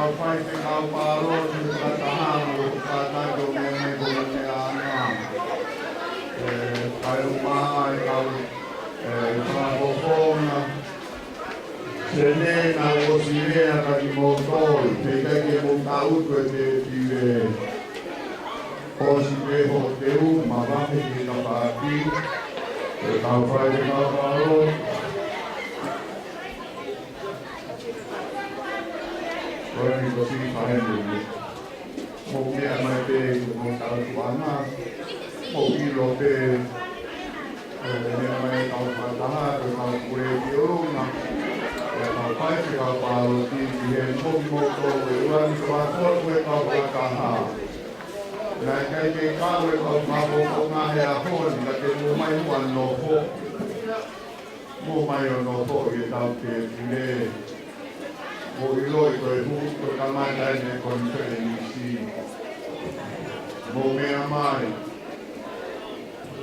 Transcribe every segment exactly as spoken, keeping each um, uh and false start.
Kau faifekau pāloti, fakataha mo e kātaki ʻo e meʻa ko e meʻa ʻanga. ʻE, kae ʻumaʻā e kau, ʻe, fakafofonga. Sēnē naʻa ku ʻosi lea kiate kimoutolu, pea ʻikai ke mou tangutu e tēpile. ʻOsi pē hoʻo teu, mavahe ki he tafaʻaki. ʻE kau faifekau pāloti. Ko eni ko e siʻi faʻē ni. Mou meʻa mai pē ki homou tautuʻanga. Mou ʻilo pē, ʻe, meʻa mai e kau fakataha, ko e kau pule ki ʻolunga. ʻE kau faifekau pāloti, ʻi he moʻui moʻoku ʻe ua ni, ko e kau fakataha. Naʻe ʻikai ke kau e kau fakafofonga he ʻaho ni, ka te mou mai muʻa ʻo nofo. Mou mai ʻo nofo ʻi he tau tēpile. Mou ʻiloʻi ko e hū, ko e kamata eni e konifelenisi. Mou meʻa mai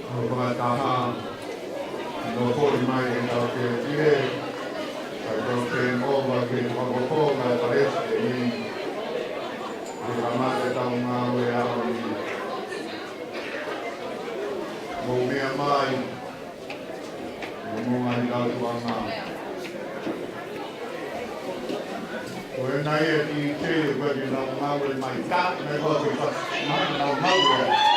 ʻo fakataha. Nofo mai ʻi he tau tēpile. Kae tau turn over ki he fakafofonga e palesiteni. Ke kamata e tau ngāue ʻaho ni. Mou meʻa mai. Mou ngaahi tautuʻanga. Ko ena ia ki te, ko e nau ngāue mai ka, me ko e pa, ma, nau ngāue.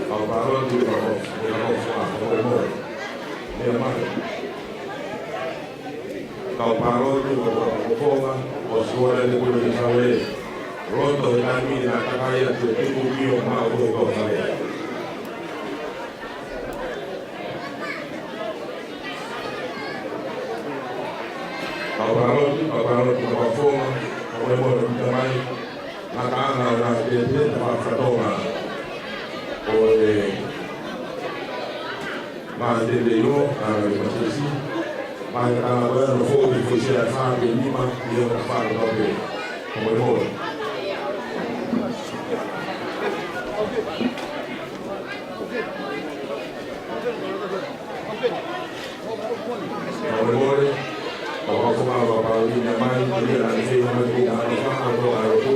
Kau pāloti, kau pāloti, kau pāloti, ʻo suala ni kule ki Saue. Loto he taimi ni naʻa takai atu e tuku mio ma o ko ko Saue. Kau pāloti, kau pāloti, kau pāloti, kau pāloti, kau pāloti, kau pāloti, Ngataʻanga ʻo e ngaahi tēpile, fakafetonga ʻo e ngaahi tēpile ʻo e ngaahi matesi. Ngaahi ngataʻanga ko ē, nofo ki he foʻi sea ʻe fā pe nima, ʻi he ngataʻanga ko ē. Ka mole mole. Ka mole mole, ka wau ko ma wa pa ui na mai, ka ia na ni fei na mai ko ma na fa, ko ma na ko.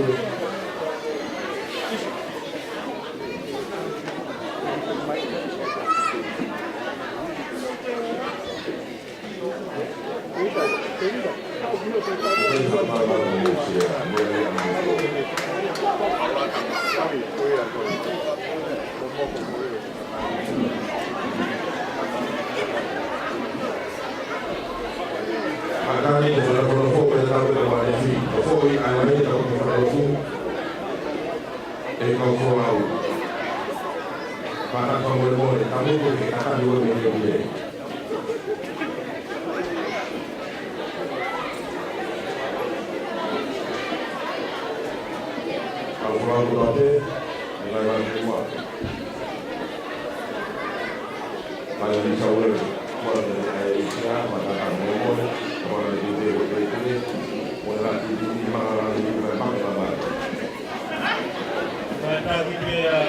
Mātaki pea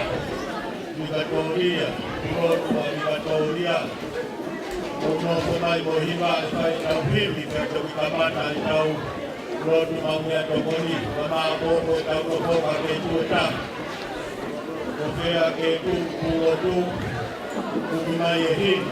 Vikatoria, Pulotu ʻa Vikatoria, ʻo nofo mai mo hiva e fai tau himi, pea toki kamata e tau lotu maʻu meʻatokoni, ka maʻopoʻopo e tau nofo ka ke tu e ta. Ko fea ke tu, Pulotu, kuki mai e himi.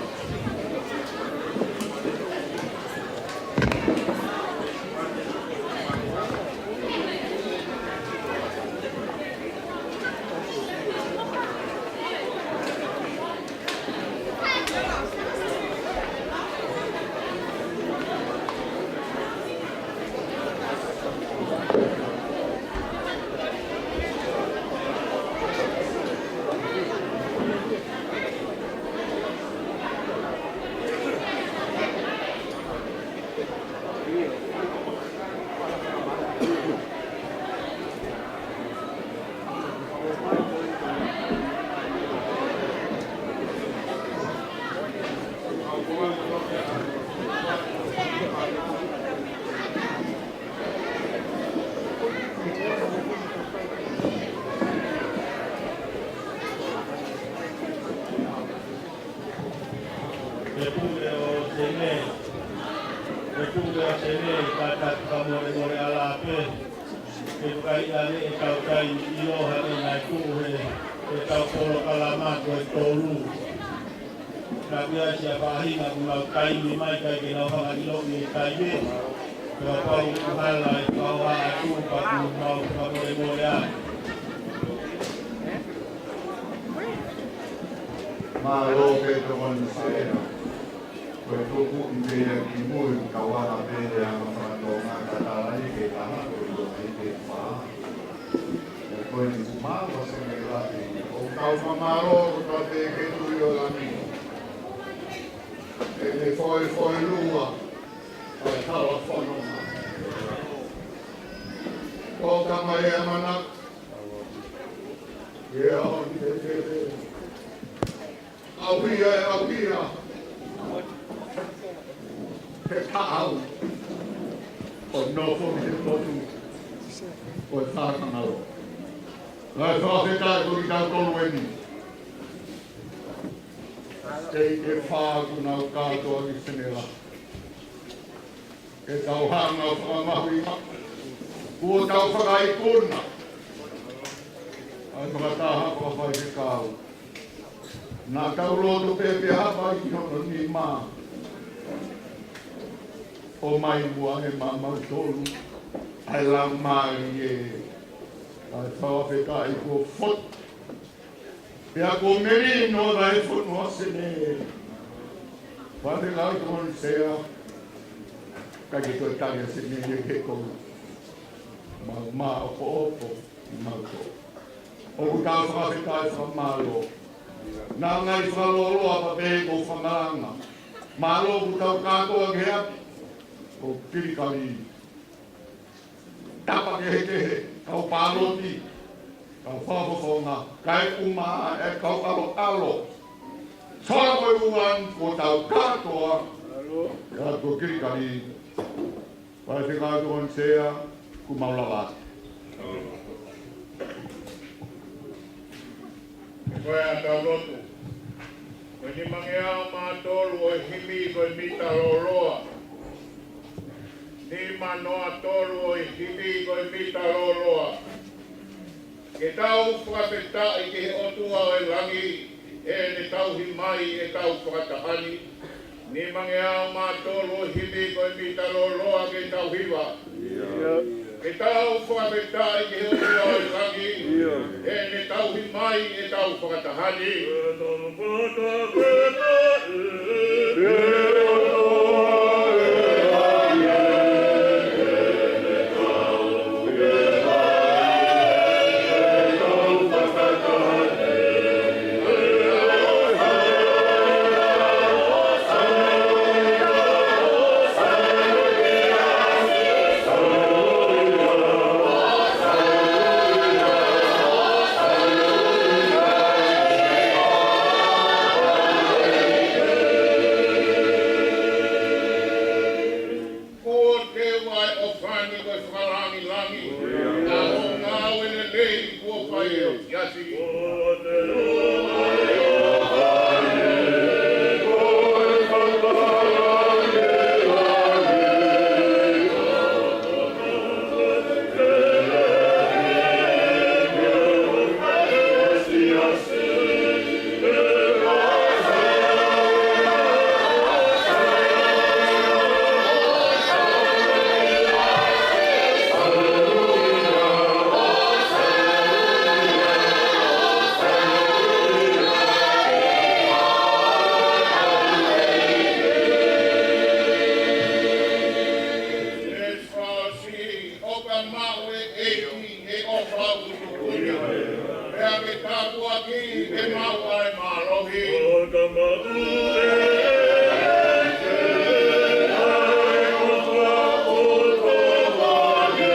Ko e puke ʻo Sene, ko e puke ʻo Sene, kātaki fakamolemole ʻalā pē. Ke fakaʻilonga e tau taimi ʻi loha ʻe nai tuʻu he, he tau polokalama ko e tolu. Naʻa ku ʻasi ʻa faʻahinga kuo nau taimi mai kae ke nau fakaʻilo ʻi he taimi. Pea pau ku hala e kau ʻa atu pea kuo mau fakamolemole ai. Mālō pē Tokoni Sea. Ko e tuku i pea ki mui kau ana pē he anga fakatonga ka tala i ke taha ko i loa i ke fā. Ko e ni ku mā ko se me lahi. ʻOku tau fakamālō ko tau pē ke tui ʻo langi. ʻE ne foʻi foʻi lua. ʻA e tala fononga. ʻO ka mai e mana. Ia o ni te te te. ʻAuhia e ʻauhia. He taʻau. ʻO nofo he potu. ʻO e fakangalo. Naʻe fakafetaʻi ko ki tau tolu eni. Kei ke fā ku nau kātoa ki Senela. Ke tau hanga fakamahuʻinga. Kuo tau fakaikuna. ʻA e fakataha fakafaifekau. Naʻa tau loto pē pea hapa ki hono nima. ʻO mai muʻa he maʻamautolu. ʻA e laumālie. ʻA e fakafetaʻi kuo fotu. Pea ko melino ʻa e fonua Sene. Fakafetaʻi Tokoni Sea. Ka ke toe tali ʻa Sene ia ke kou. Mau maʻopoʻopo, mau ko. ʻOku tau fakafetaʻi fakamālō. Naʻa ngai fakalōloa pea pehē ko fakalanga. Mālō ʻoku tau kātoa ki he ʻapi. Ko Kilikali. Tapa kehekehe, kau pāloti, kau fakafofonga, kae ʻumaʻā e kau ʻaloʻalo. Sola ko e uan, ko tau kātoa, ʻa ko Kilikali, Faifekau Tokoni Sea, kuo mau lava. Ko e ʻa tau lotu. Ko e nimangeau mā tolu ʻo e himi ko e mita lōloa. Nima noa tolu ʻo e himi ko e mita lōloa. Ke tau fakafetaʻi ki he ʻOtua ʻo e langi, ʻene tauhi mai e tau fakataha ni. Nimangeau mā tolu, himi ko e mita lōloa ke tau hiva. Ke tau fakafetaʻi ki he ʻOtua ʻo e langi, heʻene tauhi mai ʻetau fakataha ni. Ko te vai o fani ko e fakalangilangi. Ka o ngāue lelei kuo fai ʻe he siasi. ʻOka maʻu ʻe he ʻEiki ʻa e ʻofa ʻoku tuku ni. Pea ke tāpuaki ke maʻu ʻa e mālohi. ʻOka maʻu ʻe he ʻEiki ʻa e ʻofa ʻoku tuku ni.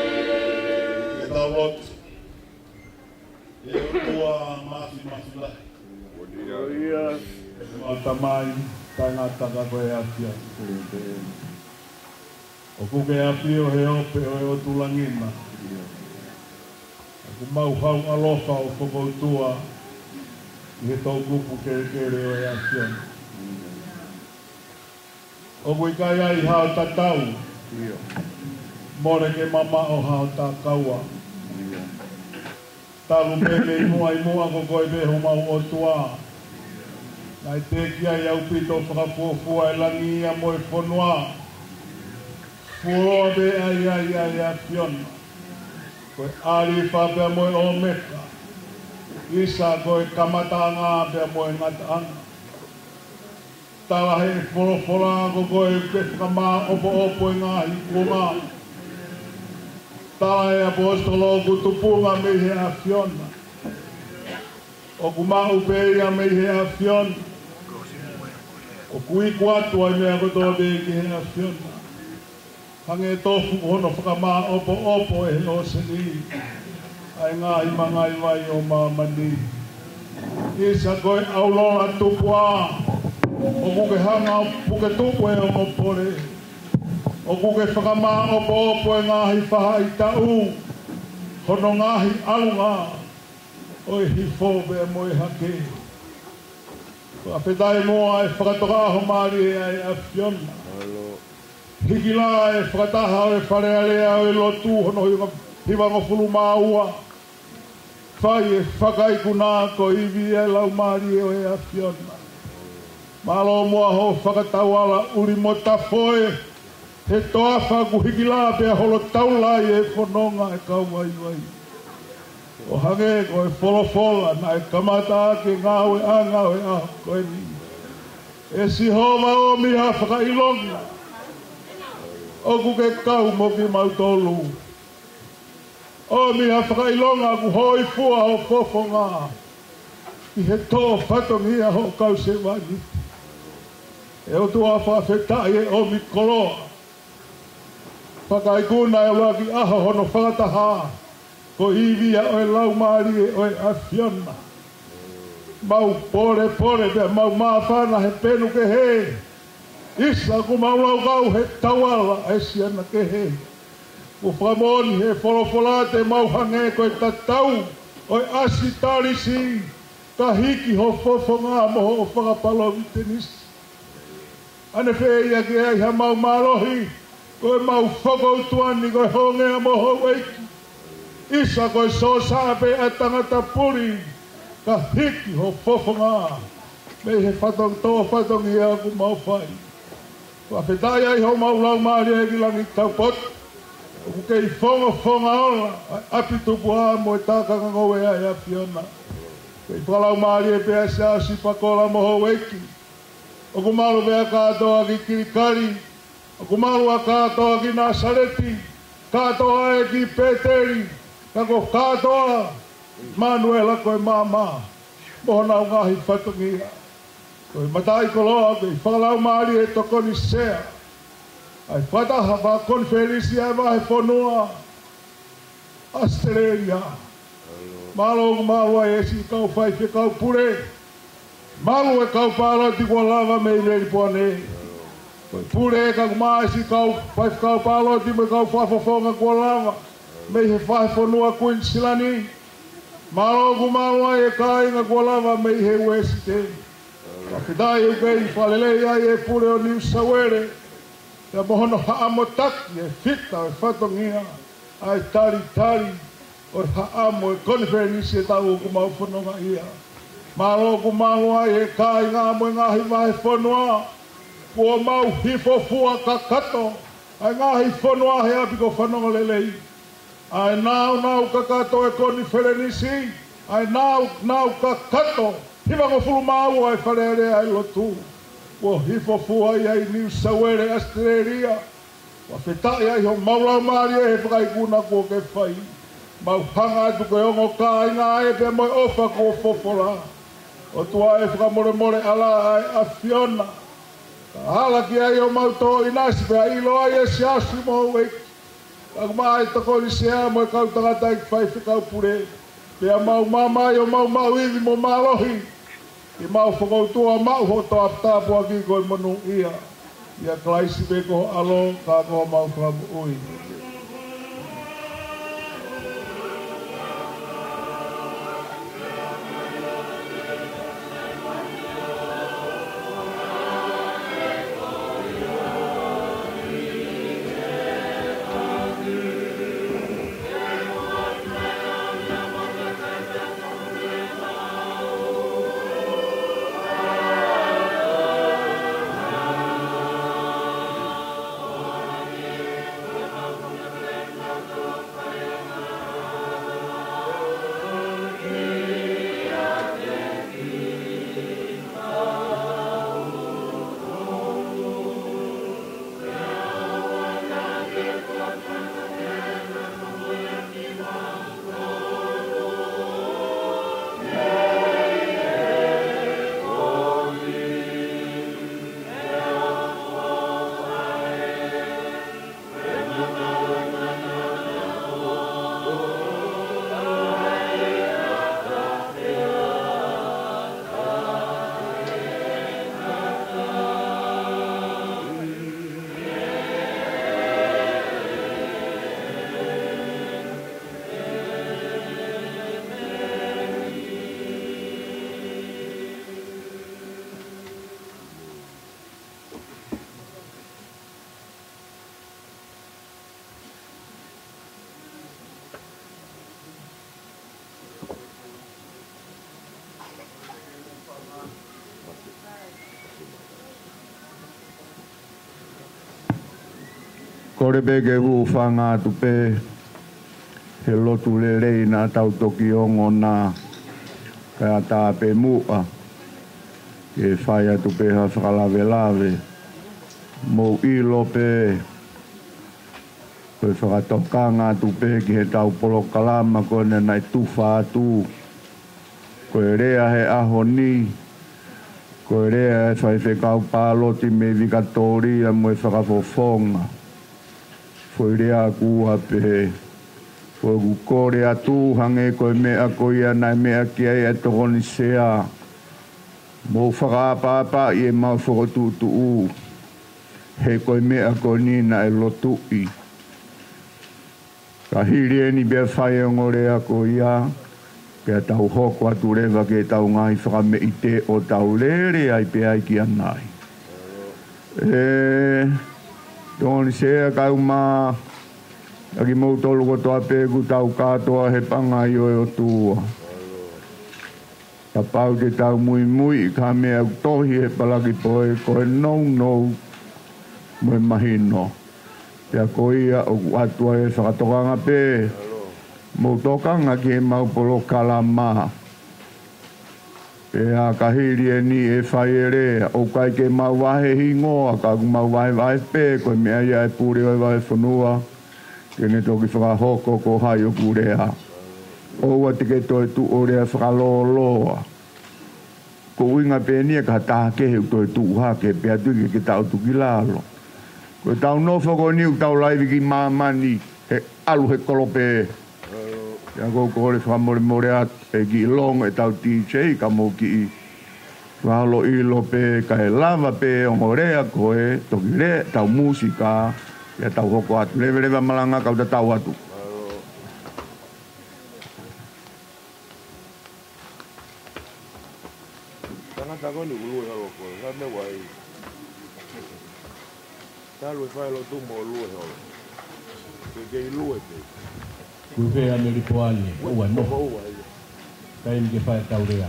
Ke tau lotu. ʻE ʻOtua Māfimafi lahi. ʻE mau Tamai, taʻengata ka ko e ʻAfio. ʻOku ke ʻafio he ope ʻo e ʻOtu Langi na. ʻOku mau haʻu ʻalofa ʻo fokoutua ʻi he toʻukupu kelekele ʻo e ʻAfio. ʻOku ʻikai ai hao tatau. Mole ke mamaʻo hao takaua. Talu pē mei muʻa ʻi muʻa ko koe pē homau ʻOtua. Naʻe teʻeki ai ʻaupito fakafuofua e langi ia mo e fonua. Fuoloa pē ʻa e ʻAfiona. Ko e ʻAlifa pea mo e ʻOmeka. ʻIsa ko e kamataʻanga pea mo e ngataʻanga. Tala he folofola ko koe ke fakamāʻopoʻopo e ngaahi kuonga. Tala he ʻaposetolo ʻoku tupunga mei he ʻAfiona. ʻOku maʻu pē ia mei he ʻAfiona. ʻOku iku atu ʻa e meʻa kotoa pē ki he ʻAfiona. Hangē tofu hono fakamāʻopoʻopo ʻe he ʻōseni ʻa e ngaahi mangaʻi vai ʻo māmani. ʻIsa ko e ʻAulola Tupuʻa, ʻoku ke hanga ʻo puke tupu e ongo pole. ʻOku ke fakamāʻopoʻopo e ngaahi faʻahitaʻu, hono ngaahi ʻalunga ʻo e hifo pea mo e hake. Fakafetaʻi mo e fakatoka ʻaho mālie ʻa e ʻAfiona. Hiki lā e fakataha ʻo e Fale Alea ʻo e lotu hono hiva-, hivangofulu mā ua. Fai e fakaikuna ko e ivi ʻa e Laumālie ʻo e ʻAfiona. Mālō muʻa hoʻo fakatauʻala ʻuli mo tafoe he toafa ʻoku hiki lā pea holo taula ai e fononga e kau vaivai. ʻO hangē ko e folofola naʻe kamata ʻaki e ngāueʻanga ʻo e ʻaho ko eni. ʻE Sihova ʻomi ha fakaʻilonga ʻoku ke kau mo kimautolu. ʻOmi ha fakaʻilonga ʻoku hōifua ho fofonga ʻi he toʻo fatongia hoʻo kau sevāniti. ʻE ʻOtua, fakafetaʻi he ʻomi koloa. Fakaikuna e ʻuluaki ʻaho hono fakataha, ko e ivi ia ʻo e Laumālie ʻo e ʻAfiona. Mau pōlepole pea mau māfana he penu kehe. ʻIsa, ʻoku mau laukau he tauala ʻa e siana kehe. Kuo fakamoʻoni he folofola te mau hangē ko e tatau ʻo e ʻasitalisi, ka hiki ho fofonga mo hoʻo fakapalovitenisi. ʻAnefē ia ke ʻi ai hamau mālohi, ko ʻemau fokoutua ni ko e hongea mo houʻeiki. ʻIsa, ko e sōsā pē ʻa e tangata puli, ka hiki ho fofonga mei he fatongia, toʻo fatongia ʻoku mau fai. Fakafetaʻi ai homau laumālie ki langi taupotu. ʻOku kei fongofonga ola ʻa e ʻapi tupuʻa mo e tākanga ngoue ʻa e ʻAfiona. Kei fakalaumālie pē ʻa e Siasi Pakola mo houʻeiki. ʻOku malu pē ʻa e kātoa ki Kilikali, ʻoku malu ʻa e kātoa ki Nāsaleti, kātoa ē ki Pēteli, ka ko e kātoa ʻImanuela ko e maama mo honau ngaahi fatongia. Ko e mataʻikoloa, kei fakalaumālie e tokoni sea ʻa e fakataha fakakonifelenisi ʻa e vahefonua ʻAositelēlia. Mālō, ʻoku malu ai e siʻi kau faifekau pule. Malu e kau pāloti kuo lava mei Melipoane. Ko e pule ka ʻoku maʻu e siʻi kau faifekau pāloti mo e kau fakafofonga kuo lava mei he vahefonua Kuinisilani. Mālō, ʻoku malu ai e kāinga kuo lava mei he Uēsite. Fakafetaʻi ʻoku kei fakalelei ai e pule ʻo Niu Sauele, pea mo hono haʻamo taki e fita ʻo e fatongia ʻa e talitali ʻo e haʻamo e konifelenisi e taʻu ʻoku mau fononga ia. Mālō, ʻoku malu ai e kāinga mo e ngaahi vahefonua kuo mau hifofua kakato ʻa e ngaahi fonua he ʻapi ko Fanongo Lelei. ʻA e nāunau kakato e konifelenisi, ʻa e nāunau kakato hivangofulu mā ua e Fale Alea ʻa e lotu, kuo hifofua ia ʻi Niu Sauele, ʻAositelēlia. Fakafetaʻi ai homau laumālie he fakaikuna kuo ke fai. Mau hanga atu ko e ongo kāinga ē pea mo e ʻofa kuo fofola. ʻOtua ē, fakamolemole ʻalā ʻa e ʻAfiona. Ka ala ki ai homau tō ʻinasi pea ʻilo ai e siasi mo houʻeiki. Ka ʻoku maʻu e tokoni sea mo e kau tangataʻeiki faifekau pule. Pea mau maama ai ʻo mau maʻu ivi mo mālohi ke mau fokoutua maʻu hoto ʻapi tāpuaki ko e monūʻia. ʻIa Kalaisi pē ko ho ʻAlo, ka ko homau Fakamoʻui. Kole pē ke u hūfanga atu pē he lotu lelei naʻa tau toki ongo na, kae ʻatā pē muʻa ke fai atu pē ha fakalavelave. Mou ʻilo pē Ko e fakatokanga atu pē ki heʻetau polokalama ko ena naʻe tufa atu. Ko e lea he ʻaho ni, ko e lea ʻa e faifekau pāloti mei Vikatōlia mo e fakafofonga. Foʻi lea ʻoku ua pē. ʻOku kole atu hangē ko e meʻa ko ia naʻe meʻa ki ai ʻa e Tokoni Sea. Mou fakaʻapaʻapaʻi ʻemau fokotuʻutuʻu. He ko e meʻa ko eni naʻe lotuʻi. Ka hili eni pea fai e ongo lea ko ia, pea tau hoko atu leva ki heʻetau ngaahi fakameʻite ʻo tau lele ai pē ai ki ʻanai. ʻE, Tokoni Sea kae ʻumaʻā kimoutolu kotoa pē ʻoku tau kātoa he pangai ʻo e ʻOtua. Kapau te tau muimui ki ha meʻa ʻoku tohi he palaki poe ko e nounou mo e mahino. Pea ko ia ʻoku ʻoatu ai e fakatokanga pē, mou tokanga ki heʻemau polokalama. Pea ka hili eni ʻe fai e lea, ʻoku ʻikai ke mau vahe hingoa, ka ʻoku mau vahevahe pē, ko e meʻa ia ʻa e pule ʻo e vahefonua, ke ne toki fakahoko ko hai ʻoku lea. ʻOua te ke toe tuʻu ʻo lea fakalōloa. Ko e ʻuhinga pē eni ia ka ha taha kehe ʻoku toe tuʻu hake pea tuʻu ke, ke tau tuʻu ki lalo. Ko ʻetau nofo ko eni ʻoku tau laivi ki māmani he ʻalu he kolope. Pea ʻoku ou kole fakamolemole atu he kiʻi longo ʻetau D J ka mou kiʻi fakaholo ʻilo pē kae lava pē ongo lea ko e toki lea ʻetau mūsika. Pea tau hoko atu leveleva malanga kau tatau atu. Tangata ko eni ʻoku lue holo ko e, ka me wai. Talu e fai lotu mo lue holo. Ke kei lue pē. Kupe a Melipoane, ua no. Ua, ua, ia. Taimi ke fai tau lea.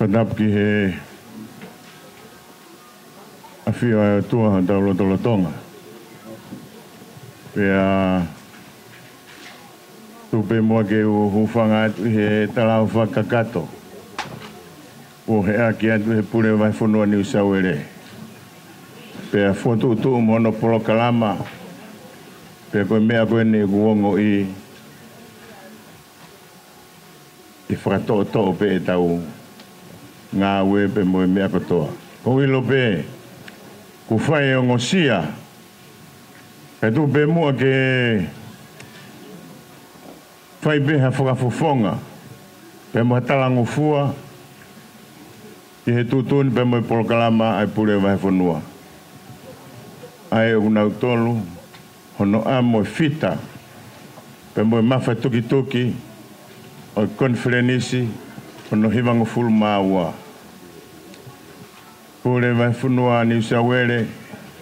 Fakatapu ki he ʻafio ʻa e ʻOtua ʻi hotau lotolotonga. Pea tuku pē muʻa ke u hūfanga atu ʻi he talaʻofa kakato kuo heʻaki atu ʻe he Pule Vahefonua Niu Sauele. Pea fokotuʻutuʻu mo hono polokalama, pea ko e meʻa ko eni ʻoku ongoʻi ʻe fakatoʻotoʻo pē ʻetau ngāue pea mo e meʻa kotoa. ʻOku ou ʻilo pē kuo fai e ongosia, kae tuku pē muʻa ke fai pē ha fakafofonga pea mo ha talangofua ki he tuʻutuʻuni pea mo e polokalama ʻa e Pule Vahefonua. ʻA ia ʻoku nau tolu hono ʻamo e fita pea mo e mafatukituki ʻo e konifelenisi hono hivangofulu mā ua. Pule Vahefonua Niu Sauele,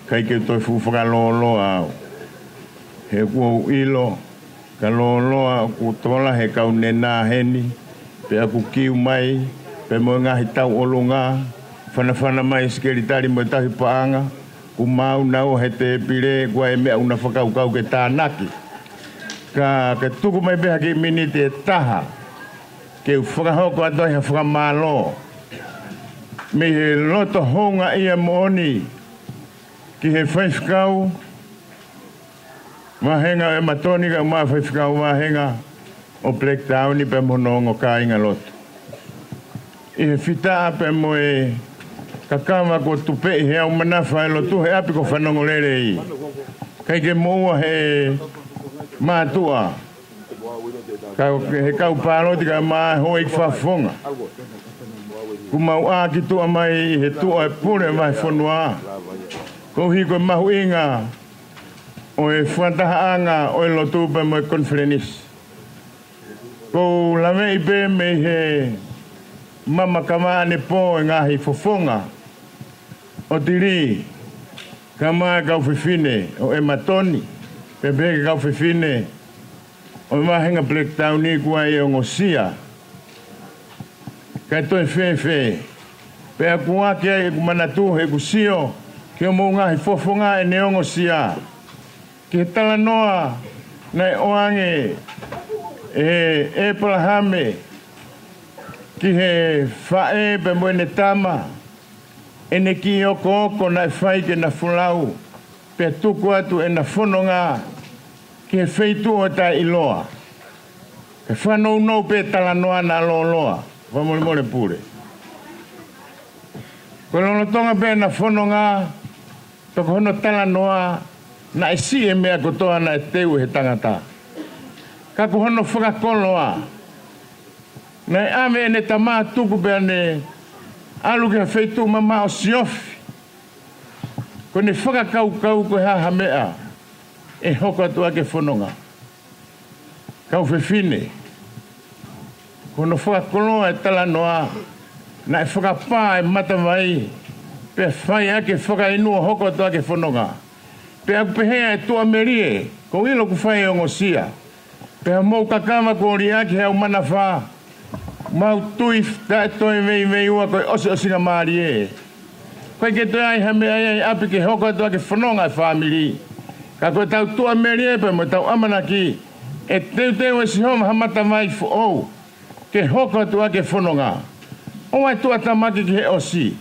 ʻikai ke u toe fuʻu fakalōloa au. He ʻoku ou ʻilo, ka lōloa ʻoku tokolahi e kau nenā heni, pea ʻoku kiu mai, pea mo e ngaahi tauʻolunga, fanafana mai e sekelitali mo e tauhi paʻanga, ʻoku maau naua he tēpile, ʻoku ʻi ai e meʻa ʻoku na fakakaukau ke tānaki. Ka, ke tuku mai pē ha kiʻi miniti ʻe taha, ke u fakahoko atu ai ha fakamālō. Mei he loto houngaʻia moʻoni ki he faifekau vāhenga ʻo ʻEmatoni kae ʻumaʻā faifekau vāhenga ʻo Blacktown pea mo hono ongo kāingalotu. ʻI he fitaʻa pea mo e kakava kuo tupeʻi he ʻamanaki ʻe lotu he ʻapi ko Fanongolelei. ʻIkai ke moʻua he mātuʻa. Ka he kau pāloti kae ʻumaʻā e houʻeiki fakafofonga. Kuo mau ʻā ki tuʻa mai ʻi he tuʻa e Pule Vahefonua. Koeʻuhi ko e mahuʻinga ʻo e fakatahaʻanga ʻo e lotu pea mo e konifelenisi. ʻOku ou laveʻi pē mei he mama kava ʻanepō e ngaahi fofonga ʻo Tili, kae ʻumaʻā e kau fefine ʻo ʻEmatoni, pea pehē ki he kau fefine ʻo e vāhenga Blacktown kuo ʻi ai e ongosia. Kae toe fēfē, Pea ʻoku ʻohake ai ʻeku manatu heʻeku sio ki hoʻomou ngaahi fofonga ʻene ongosia ki he talanoa naʻe ʻoange ʻe ʻĒpalahame ki he faʻē pea mo ʻene tama, ʻene kiʻi okooko naʻe fai ke na folau, pea tuku atu ʻena fononga ki he feituʻu ʻo taʻeʻiloa. Ke fanounou pē talanoa naʻa lōloa, fakamolemole Pule. Ko e lolotonga pē ʻena fononga, pea ko hono talanoa, naʻe siʻi e meʻa kotoa naʻe teu ʻe he tangata. Ka ko hono fakakoloa, naʻe ʻave ʻene tama tuku pea ne ʻalu ki ha feituʻu mamaʻo siofi, ko ʻene fakakaukau ko e hā ha meʻa ʻe hoko atu ʻaki e fononga. Kau fefine, ko hono fakakoloa e talanoa, naʻe fakapā e matavai, pea fai ʻaki e fakainu ʻo hoko atu ʻaki e fononga. Pea ʻoku pehē ʻa e tuʻamelie, ko e ʻilo ʻoku fai e ongosia. Pea mou kakava kuo liʻaki he ʻau manava, mau tui taʻe toe veiveiua ko e ʻosiʻosingamālie. ʻOku ʻikai ke toe ʻi ai ha meʻa ia ʻi ʻapi ke hoko atu ʻaki e fononga e fāmili. Ka ko ʻetau tuʻamelie pea mo ʻetau ʻamanaki, ʻe teuteu ʻe Sihova ha matavai foʻou ke hoko atu ʻaki e fononga. ʻOua ʻe tuʻatamaki ki he ʻosi.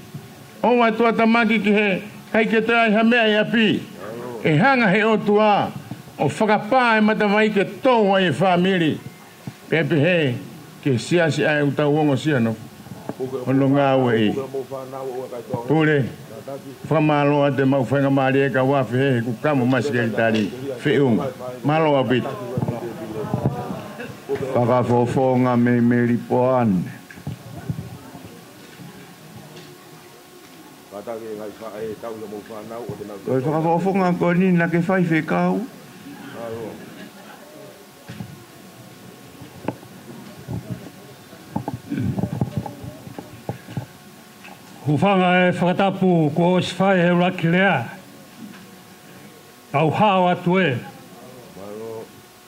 ʻOua ʻe tuʻatamaki ki he ʻikai ke toe ʻi ai ha meʻa ʻi ʻapi. ʻE hanga he ʻOtua ʻo fakapā e matavai ke tou ai e fāmili. Pea pehē ki he siasi ʻa ē ʻoku tau ongosia hono ngāueʻi. Pule, fakamālō atu e mau faingamālie ka ua fehe he kukamu masi ke litali feʻunga. Mālō ʻaupito. Fakafofonga mei Melipoane. Ko e fakafofonga ko eni naʻa ke faifekau. Hūfanga e fakatapu kuo ʻosi fai he ʻuluaki lea. Kau hao atu ē.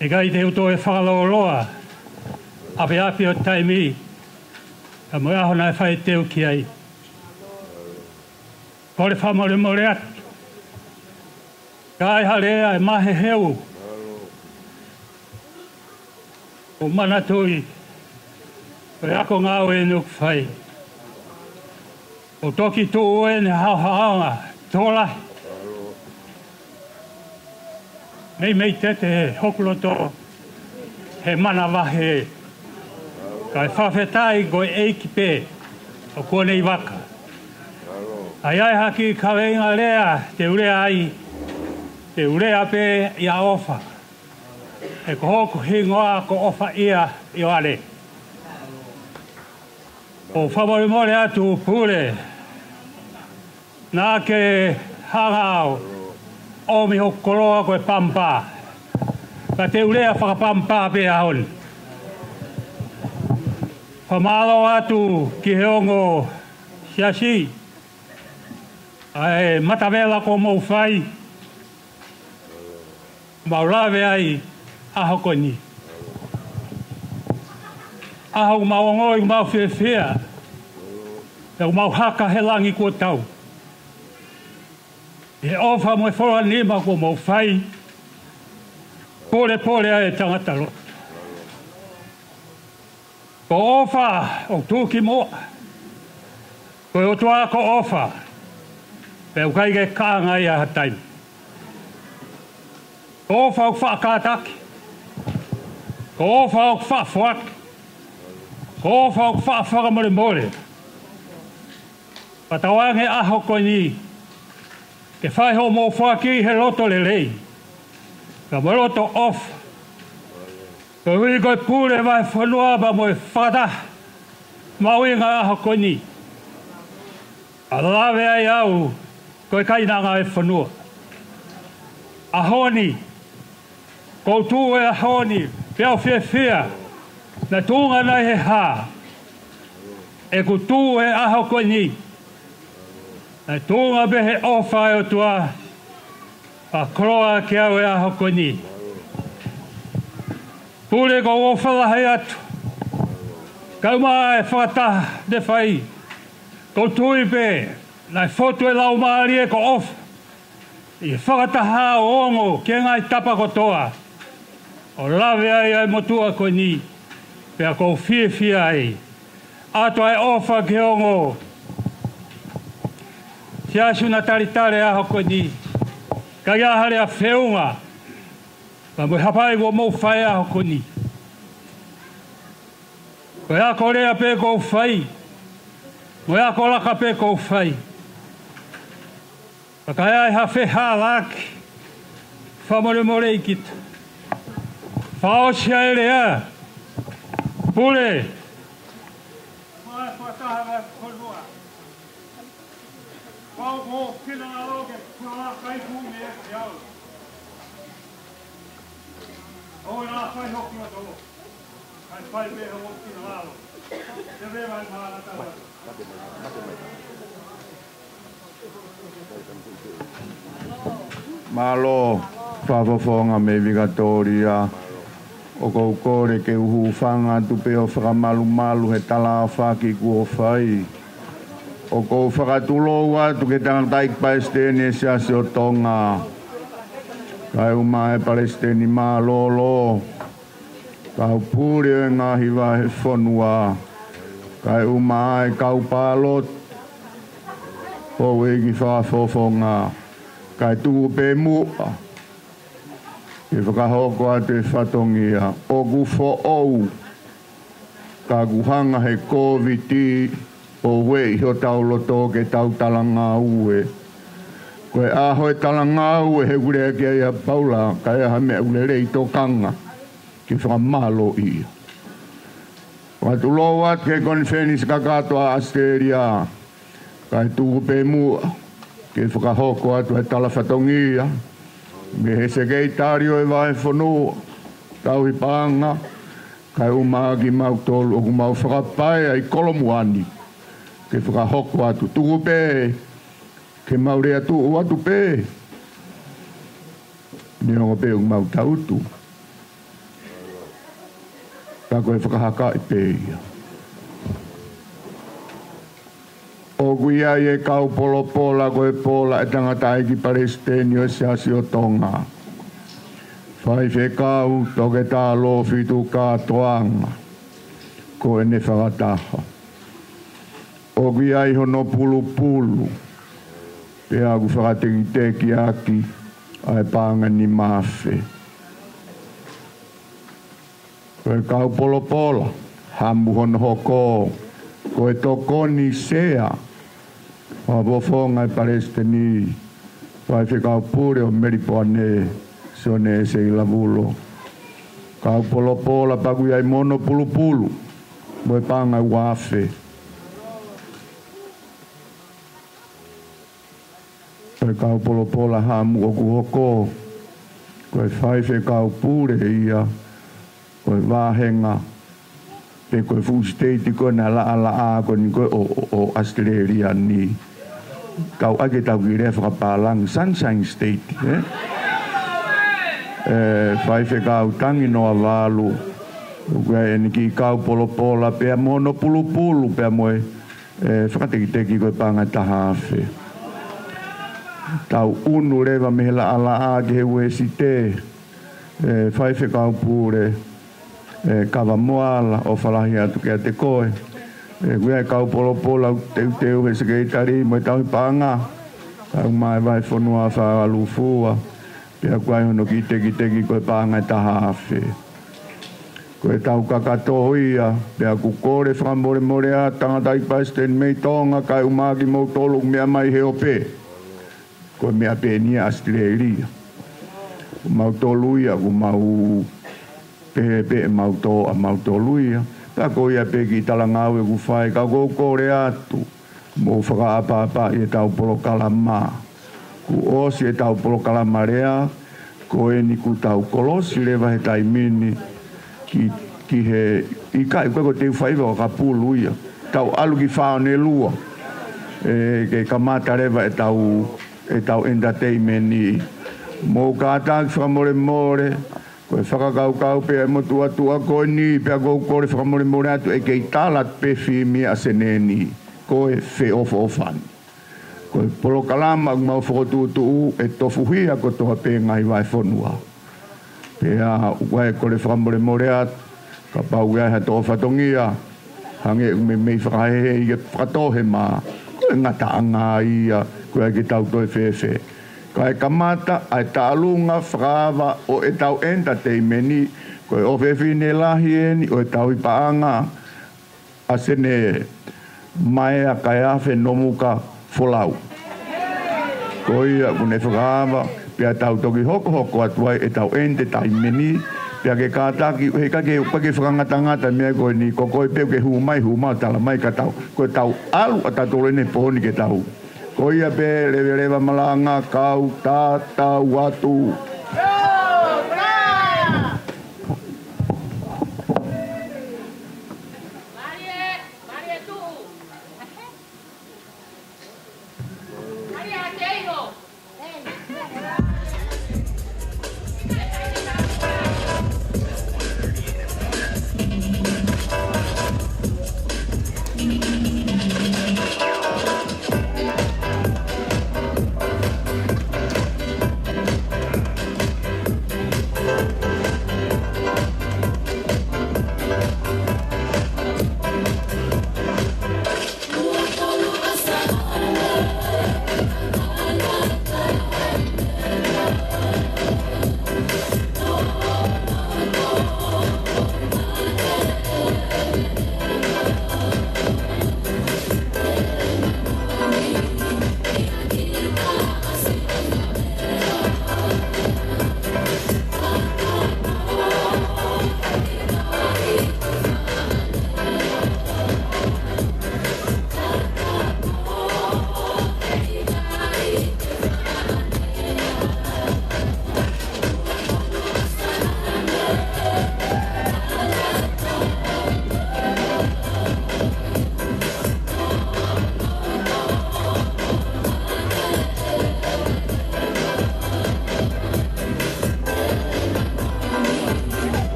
ʻIkai te u toe fakalōloa ʻapiʻapi ʻo taimi, ka mo e ʻaho naʻe fai teu ki ai. Kole fakamolemole atu. Ka ʻi ai ha lea ʻe maheheu, ʻo manatuʻi ko e ako ngāue ʻeni ʻoku fai. ʻO toki tuʻu ʻene haohaoanga tokolahi. Meimei tete hoku loto he manavahē. Kae fakafetaʻi ko e ʻEiki pē ʻoku ne ʻi vaka. ʻA ia ʻi ai ha kiʻi kaveinga lea te u lea ai, te u lea pē ʻia ʻOfa. He ko hoku hingoa ko ʻOfaʻia ʻIoane. ʻOku ou fakamolemole atu Pule, naʻa ke hanga ʻo ʻomi hoku koloa ko e Pampa. Ka te u lea faka-Pampa pē he ʻaho ni. Fakamālō atu ki he ongo siasi, ʻa e matavela kuo mou fai, mau lave ai ʻaho ko eni. ʻAho ʻoku mau ongoʻi ʻoku mau fiefia, pea ʻoku mau haka he langi kuo tau. He ʻofa mo e folanima kuo mou fai, polepole ai e tangata lotu. Ko ʻOfa ʻoku tuʻu ki muʻa. Ko e ʻOtua ko ʻOfa. Pea ʻoku ʻikai ke kaʻanga ia ha taimi. Ko ʻOfa ʻoku faʻa kātaki. Ko ʻOfa ʻoku faʻa foaki. Ko ʻOfa ʻoku faʻa fakamolemole. Pea tauange ʻaho ko eni ke fai hoʻomou foaki he loto lelei, ka mo e loto ʻofa. Koeʻuhi ko e Pule Vahefonua pea mo e fakataha mahuʻinga ʻaho ko eni. ʻA lave ai au ko e kainanga e fonua. ʻAho ni, ʻoku ou tuʻu he ʻaho ni, pea u fiefia, naʻe tuʻunga nai he hā ʻeku tuʻu he ʻaho ko eni. Naʻe tuʻunga pē he ʻofa ʻa e ʻOtua, fakakoloa kiate au he ʻaho ko eni. Pule, ʻoku ou ʻofa lahi atu, kae ʻumaʻā e fakataha ne fai, ʻOku ou tui pē naʻe fotu e Laumālie ko ʻOfa ʻi he fakataha ʻo ongo ki he ngaahi tapa kotoa ʻo lave ai ʻa e motuʻa ko eni. Pea ʻoku ou fiefia ai ʻa e ʻofa ki he ongo siasi naʻa talitali ʻaho ko eni, kae ʻi ai ha lea feʻunga pea mo e hapai kuo mou fai ʻaho ko eni. Ko e ako lea pē ʻoku ou fai, mo e ako laka pē ʻoku ou fai. Ka ʻi ai ha fehālaaki, fakamolemole ʻi kita. Fakaʻosi ʻa e lea. Pule. Pau ko kina alo ke pula kai fu me e au. O la fai hoki o to. Kai fai me ho kina alo. Te ve vai ma la ta. Mālō, fakafofonga mei Vikatōlia. ʻOku ou kole ke u hūfanga atu pē ʻo fakamalumalu he tala ʻa e faki kuo fai. ʻOku ou fakatulou atu ki he tangataʻeiki palesiteni ʻo e Siasi ʻo Tonga, kae ʻumaʻā e palesiteni mālōlō, kau pule ʻo e ngaahi vahefonua, kae ʻumaʻā e kau pāloti, houʻeiki fakafofonga, kae tuku pē muʻa ke fakahoko atu e fatongia. ʻOku foʻou, ka ʻoku hanga he Kōviti ʻo ueʻi hotau loto ke tau talangāue. Ko e ʻaho e talangāue he ʻoku lea ki ai ʻa Paula, ka ʻi ai ha meʻa ʻoku lelei tokanga ke fakamālōʻia. Fakatulou atu ki he konifelenisi kakato ʻa ʻAositelēlia, kae tuku pē muʻa ke fakahoko atu e tala fatongia mei he sekelitali ʻo e vahefonua, tauhi paʻanga, kae ʻumaʻā kimautolu ʻoku mau fakapaea ʻi Kolomuʻa ni ke fakahoko atu. Tuku pē ke mau lea tuʻu atu pē, neongo pē ʻoku mau tangutu, ka ko e fakahakaʻi pē ia. ʻOku ʻi ai e kau polopola, ko e pola e tangataʻeiki palesiteni ʻo e Siasi ʻo Tonga, Faifekau Toketā Lōfitu Kātoanga, ko ʻene fakataha. ʻOku ʻi ai hono pulupulu, pea ʻoku fakatekitekiʻaki ʻa e paʻanga ʻe nima afe. Ko e kau polopola, hamu hono hoko, ko e tokoni sea, fakafofonga e palesiteni, Faifekau Pule ʻo Melipoane, Sione ʻEsei Lavulo. Kau polopola pea ʻoku ʻi ai mo hono pulupulu, mo e paʻanga ʻe ua afe. Ko e kau polopola hamu ʻoku hoko, ko e Faifekau Pule ia ʻo e vāhenga, pe ko e fuʻu siteiti ko ē naʻe laʻalaʻā ko eni ko ē ʻo, ʻo, ʻo ʻAositelēlia ni. Tau ʻai ke tau kiʻi lea fakapālangi, Sunshine State, ē? ʻE, Faifekau Tanginoa Valu, ʻoku ʻi ai ʻene kiʻi kau polopola pea mo hono pulupulu pea mo e, ʻe, fakatekiteki ko e paʻanga ʻe taha afe. Tau ʻunu leva mei he laʻalaʻā ki he Uēsite, ʻe, Faifekau Pule, ʻe, Kavamoala, ʻofa lahi atu kiate koe. ʻE, ʻoku ʻi ai e kau polopola ʻoku teuteu he sekelitali mo e tauhi paʻanga, kae ʻumaʻā e vahefonua Fakalūkufua, pea ʻoku ʻi ai hono kiʻi tekiteki ko e paʻanga ʻe taha afe. Ko e tau kakato ia, pea ʻoku kole fakamolemole ʻa e tangataʻeiki palesiteni mei Tonga, kae ʻumaʻā kimoutolu ʻoku meʻa mai he ope. Ko e meʻa pē eni ʻa ʻAositelēlia. Ko mautolu ia, ʻoku mau pehē pē ʻemau tō ʻa mautolu ia. Pea ko ia pē kiʻi talangāue ʻoku fai, ka ʻoku ou kole atu, mou fakaʻapaʻapaʻi ʻetau polokalama. Kuo ʻosi ʻetau polokalama lea, ko eni kuo tau kolosi leva he taimi ni ki, ki he ʻikai ko e ko teu faiva ʻo kapulu ia. Tau ʻalu ki Faonelua, ʻe, ke kamata leva ʻetau, ʻetau entertainment ni. Mou kātaki fakamolemole, ko e fakakaukau pē ʻa e motuʻa tuʻa ko eni, pea ʻoku ou kole fakamolemole atu ʻe kei tala pē fimi ʻa Seneni. ko e feʻofoʻofani. Ko e polokalama ʻoku mau fokotuʻutuʻu ʻe tofuhia kotoa pē ngaahi vahefonua. Pea ʻoku ʻi ai e kole fakamolemole atu, kapau ʻoku ʻi ai ha toʻo fatongia, hangē ʻoku meimei fakahēhē ʻi he fakatohe mā, ko e ngataʻanga ia, ko e ʻai ke tau toe fēfē. Kae kamata ʻa e taʻalunga fakaava ʻo ʻetau entertainment, ko e ʻofefine lahi eni ʻo e tauhi paʻanga, ʻa Sene Maea Kaeafe Nomuka Folau. Ko ia ʻoku ne fakaava, pea tau toki hokohoko atu ai ʻetau entertainment, pea ke kātaki, he ʻikai ke, ʻikai ke fakangatangata e meʻa ko eni, ko koe pē ke hū mai, hū mai, tala mai ka tau, ko e tau ʻalu ʻa tautolu eni he pō ni ke tau. Ko ia pē, leveleva malanga, kau tatau atu.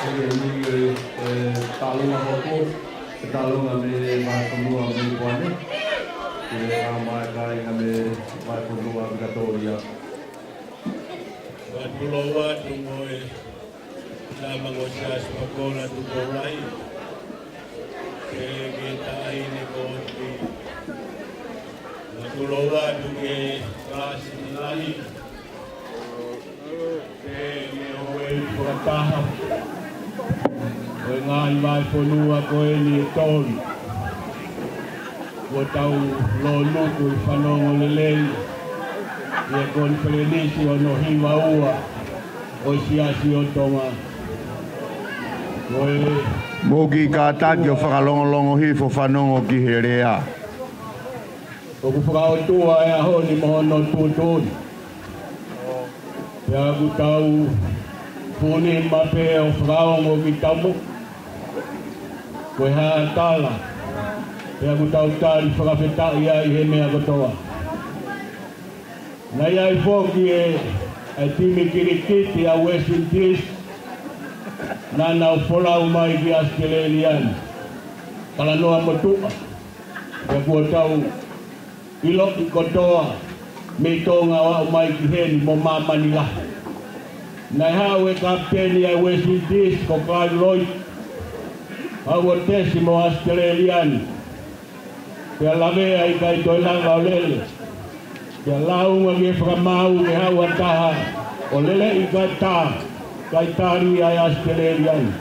Ke ui e, e, talunga hoko, e talunga mei he vahefonua mei Poane. Ke ʻomai e kāinga mei he vahefonua Vikatōlia. Ka tulou atu mo e Tama ko Siaosi Pakola Tuporaʻi. Ke ke taʻahine ko oti. Ka tulou atu ke Kalasi Lahi. Ke ne houʻeiki fakataha ʻo e ngaahi vahefonua ko eni ʻe tolu. Kuo tau lōnuku ʻi he fanongo lelei ʻi he konifelenisi hono hiva ua ʻo e Siasi ʻo Tonga. Ko e Mou kiʻi kātaki ʻo fakalongolongo hifo fanongo ki he lea. ʻOku fakaʻotua e ʻaho ni mo hono tuʻutuʻuni. Pea ʻoku tau funi mape ʻo fakaongo ki tamu. Ko e hā e tala, pea ʻoku tau tali fakafetaʻi ai he meʻa kotoa. Naʻe ʻi ai foki e, e timi kilikiti ʻa West Indies, naʻa nau folau mai ki ʻAositelēlia ni. Talanoa motuʻa. Pea kuo tau ʻiloʻi kotoa mei Tonga ʻo aʻu mai ki heni mo māmani lahi. Naʻe haʻu e kapiteni ʻa West Indies ko Clive Lloyd, haʻu ʻo tesi mo ʻAositelēlia ni. Pea lavea ʻikai toe lava ʻo lele. Pea lāunga ki he fakamaau ke haʻu ha taha ʻo lele ʻikai tā, kae tali ai ʻAositelēlia ni.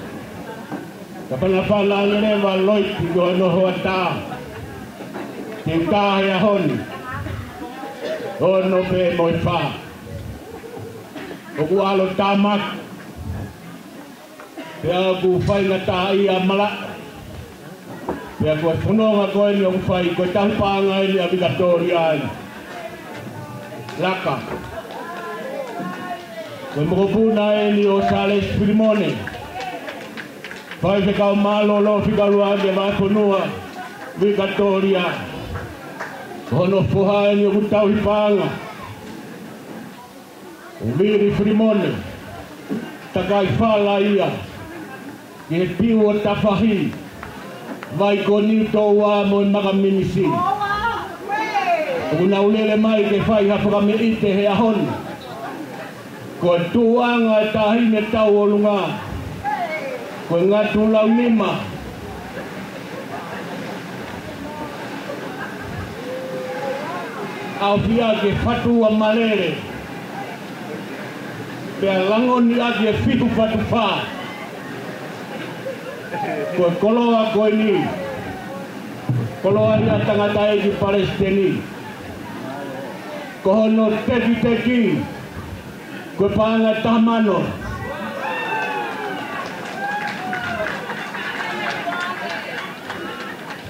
Ka fanafana ange leva Lloyd ki hono hoʻatā. Te u tā he ʻaho ni. Ono pē mo e fā. ʻOku ʻalu tāmaki. Pea ʻoku faingataʻaʻia malaʻe. Pea ko e fononga ko eni ʻoku fai ko e tauhi paʻanga eni ʻa Vikatōlia eni. Laka. Ko e mokopuna eni ʻo Sālesi Filimone. Faifekau mālōlō fika ua ʻa e vahefonua Vikatōlia. Ko hono foha eni ʻoku tauhi paʻanga. ʻO Vili Filimone. Takai fala ia. Ki he piu ʻo tafahi. Vai ko Niutōua mo e maka minisi. ʻOku nau lele mai ke fai ha fakameʻite he ʻaho ni. Ko e tuʻuʻanga e taʻahine tauʻolunga. Ko e ngatu launima. ʻAofia ke fatu ua malele. Pea langoni ʻaki e fihu fatu fā. Ko e koloa ko eni. Koloa ia tangataʻeiki palesiteni. Ko hono tekiteki. Ko e paʻanga taha mano.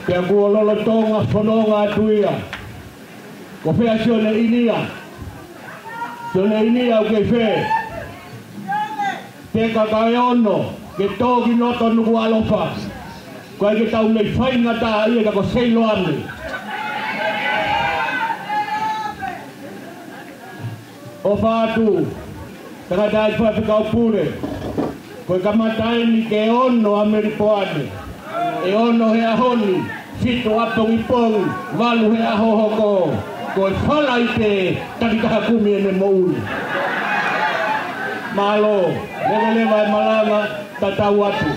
Pea kuo lolotonga fononga atu ia. Ko fē ʻa Sione ʻInia? Sione ʻInia ʻoku kei fē? Teka kae ono, ke tō ki loto Nukuʻalofa. Ko e ke tau mei faingataʻaʻia ka ko Seiloane. ʻOfa atu, tangataʻeiki faifekau pule, ko e kamata eni ke ono ʻa Melipoane, ʻe ono he ʻaho ni, fitu ʻapongipongi, valu he ʻaho hoko, ko e Falaite, takitaha kumi ʻene moʻui. Mālō, leveleva e malanga, tatau atu.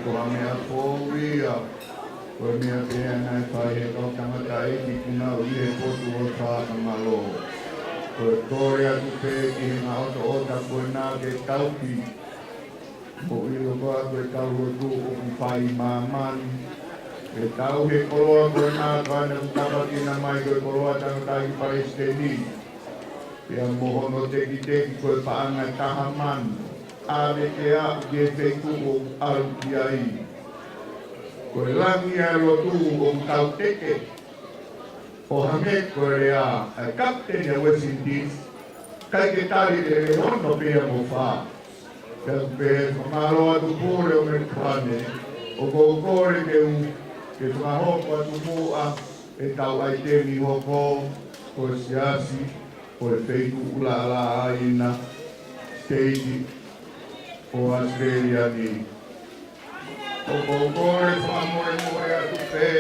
Ko ha meʻa fou ia, ko e meʻa pē ia naʻe fai ʻe he kau tangataʻeiki kuo nau ʻi he potu ʻo e fakamālō. Ko e kole atu pē ki he ngaahi ʻotoʻota ko ena ke tauhi. Mou ʻilo ko ē ko e kau lotu ʻoku fai ʻi māmani. Ke tauhi e koloa ko ena ko ena ʻoku tāpuekina mai ko e koloa tangataʻeiki palesiteni. Pea mo hono tekiteki ko e paʻanga ʻe taha mano. ʻAve ke aʻu ki he feituʻu ʻoku ʻalu ki ai. Ko e langi ʻa e lotu ʻoku tau teke. ʻO hangē ko e lea ʻa e kapiteni ʻa e West Indies, ʻikai ke tali lelei hono pea mo fā. Pea ʻoku pehē fakamālō atu Pule ʻo Melipane, ʻoku ou kole ke u, ke fakahoko atu muʻa ʻetau ʻaiteni hoko ko e Siasi ʻo e Feituʻu Laʻalaʻaina, State ʻo ʻAositelēlia ni. ʻOku ou kole fakamolemole atu pē.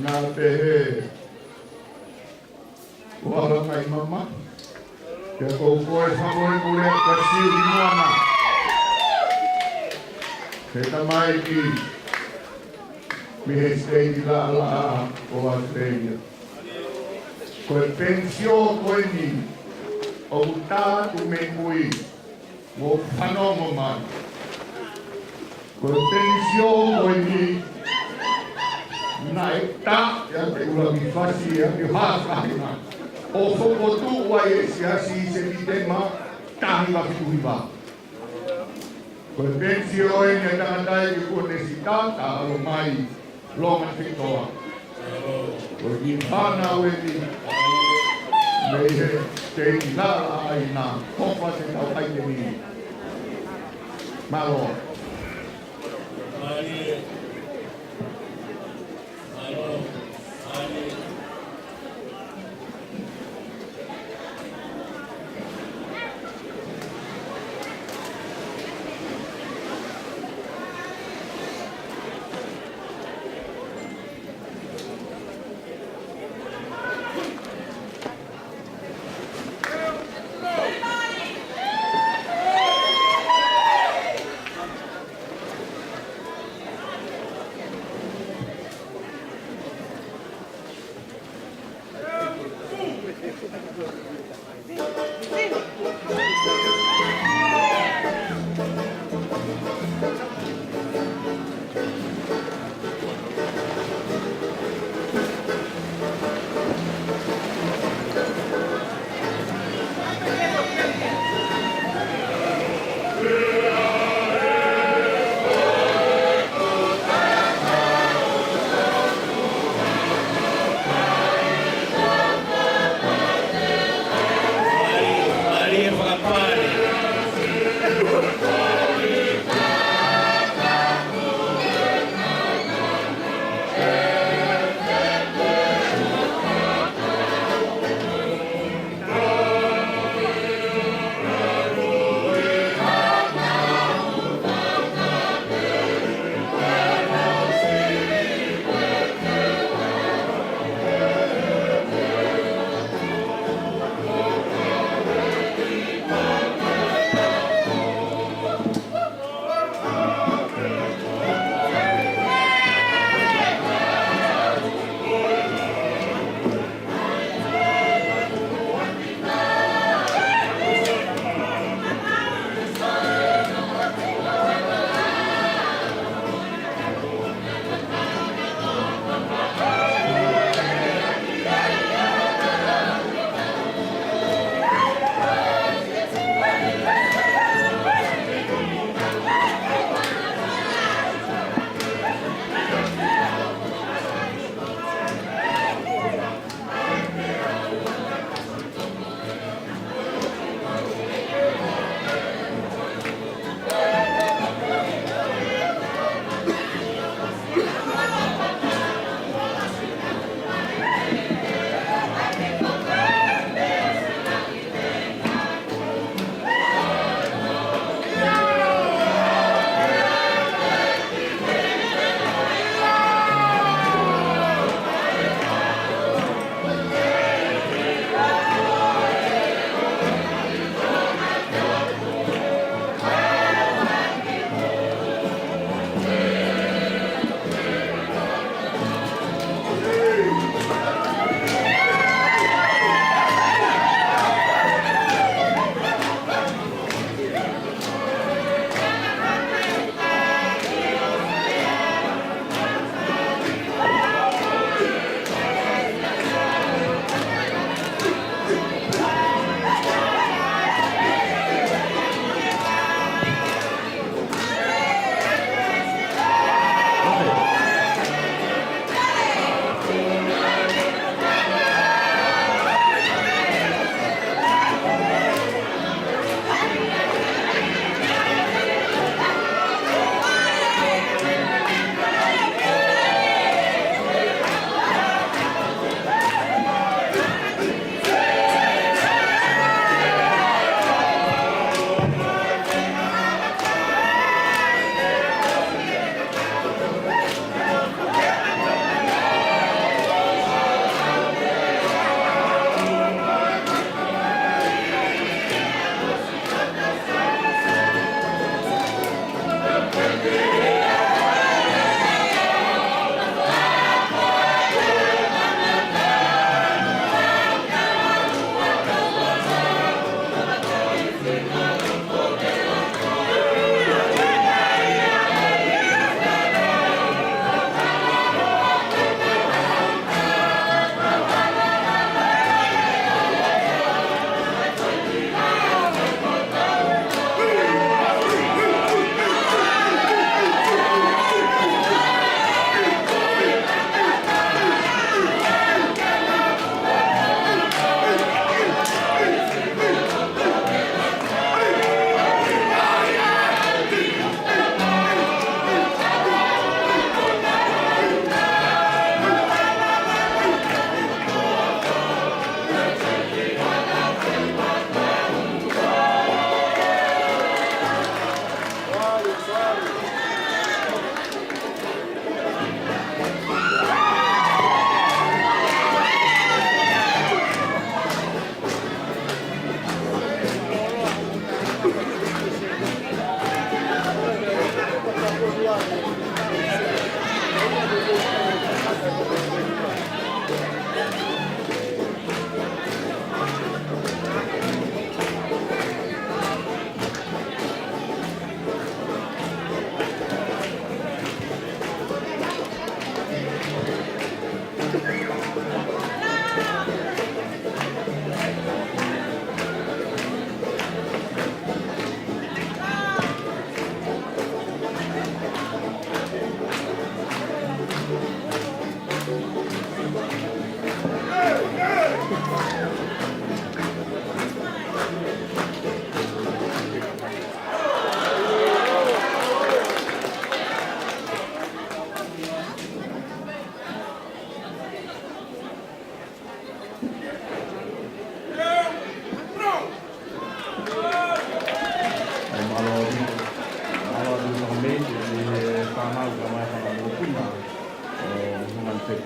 Naʻa pehē ʻo ala mai mama. Pea ʻoku ou kole fakamolemole atu kia Siu ʻi Moana. He tamaiki mei he State Laʻalaʻā ʻo ʻAositelēlia. Ko e penisio ko eni ʻoku tā atu mei mui, mou fanongo mai. Ko e penisio ko eni naʻe tā ʻe he ʻuluaki fasi ʻe he ʻuluaki fasi ʻo fokotuʻu ai e Siasi ʻi Sepitema taha hiva fitu hiva. Ko e penisio eni ʻa e tangataʻeiki kuo ne sitata ʻalu mai Loma Fitoa. Ko e kiʻi fānau eni mei he State Laʻalaʻaina, hoko atu ʻetau ʻaiteni. Mālō.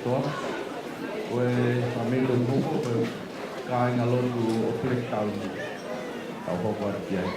Toa, ko e fāmili ʻoku hoko, ko e kāingalotu ʻo Blacktown. Tau hoko atu ki ai.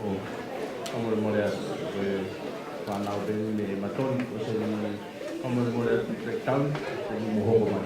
ʻO, fakamolemole atu, ko e fānau pē eni mei Matoni, ʻosi eni, fakamolemole atu Blacktown, ʻosi eni mou hoko mai.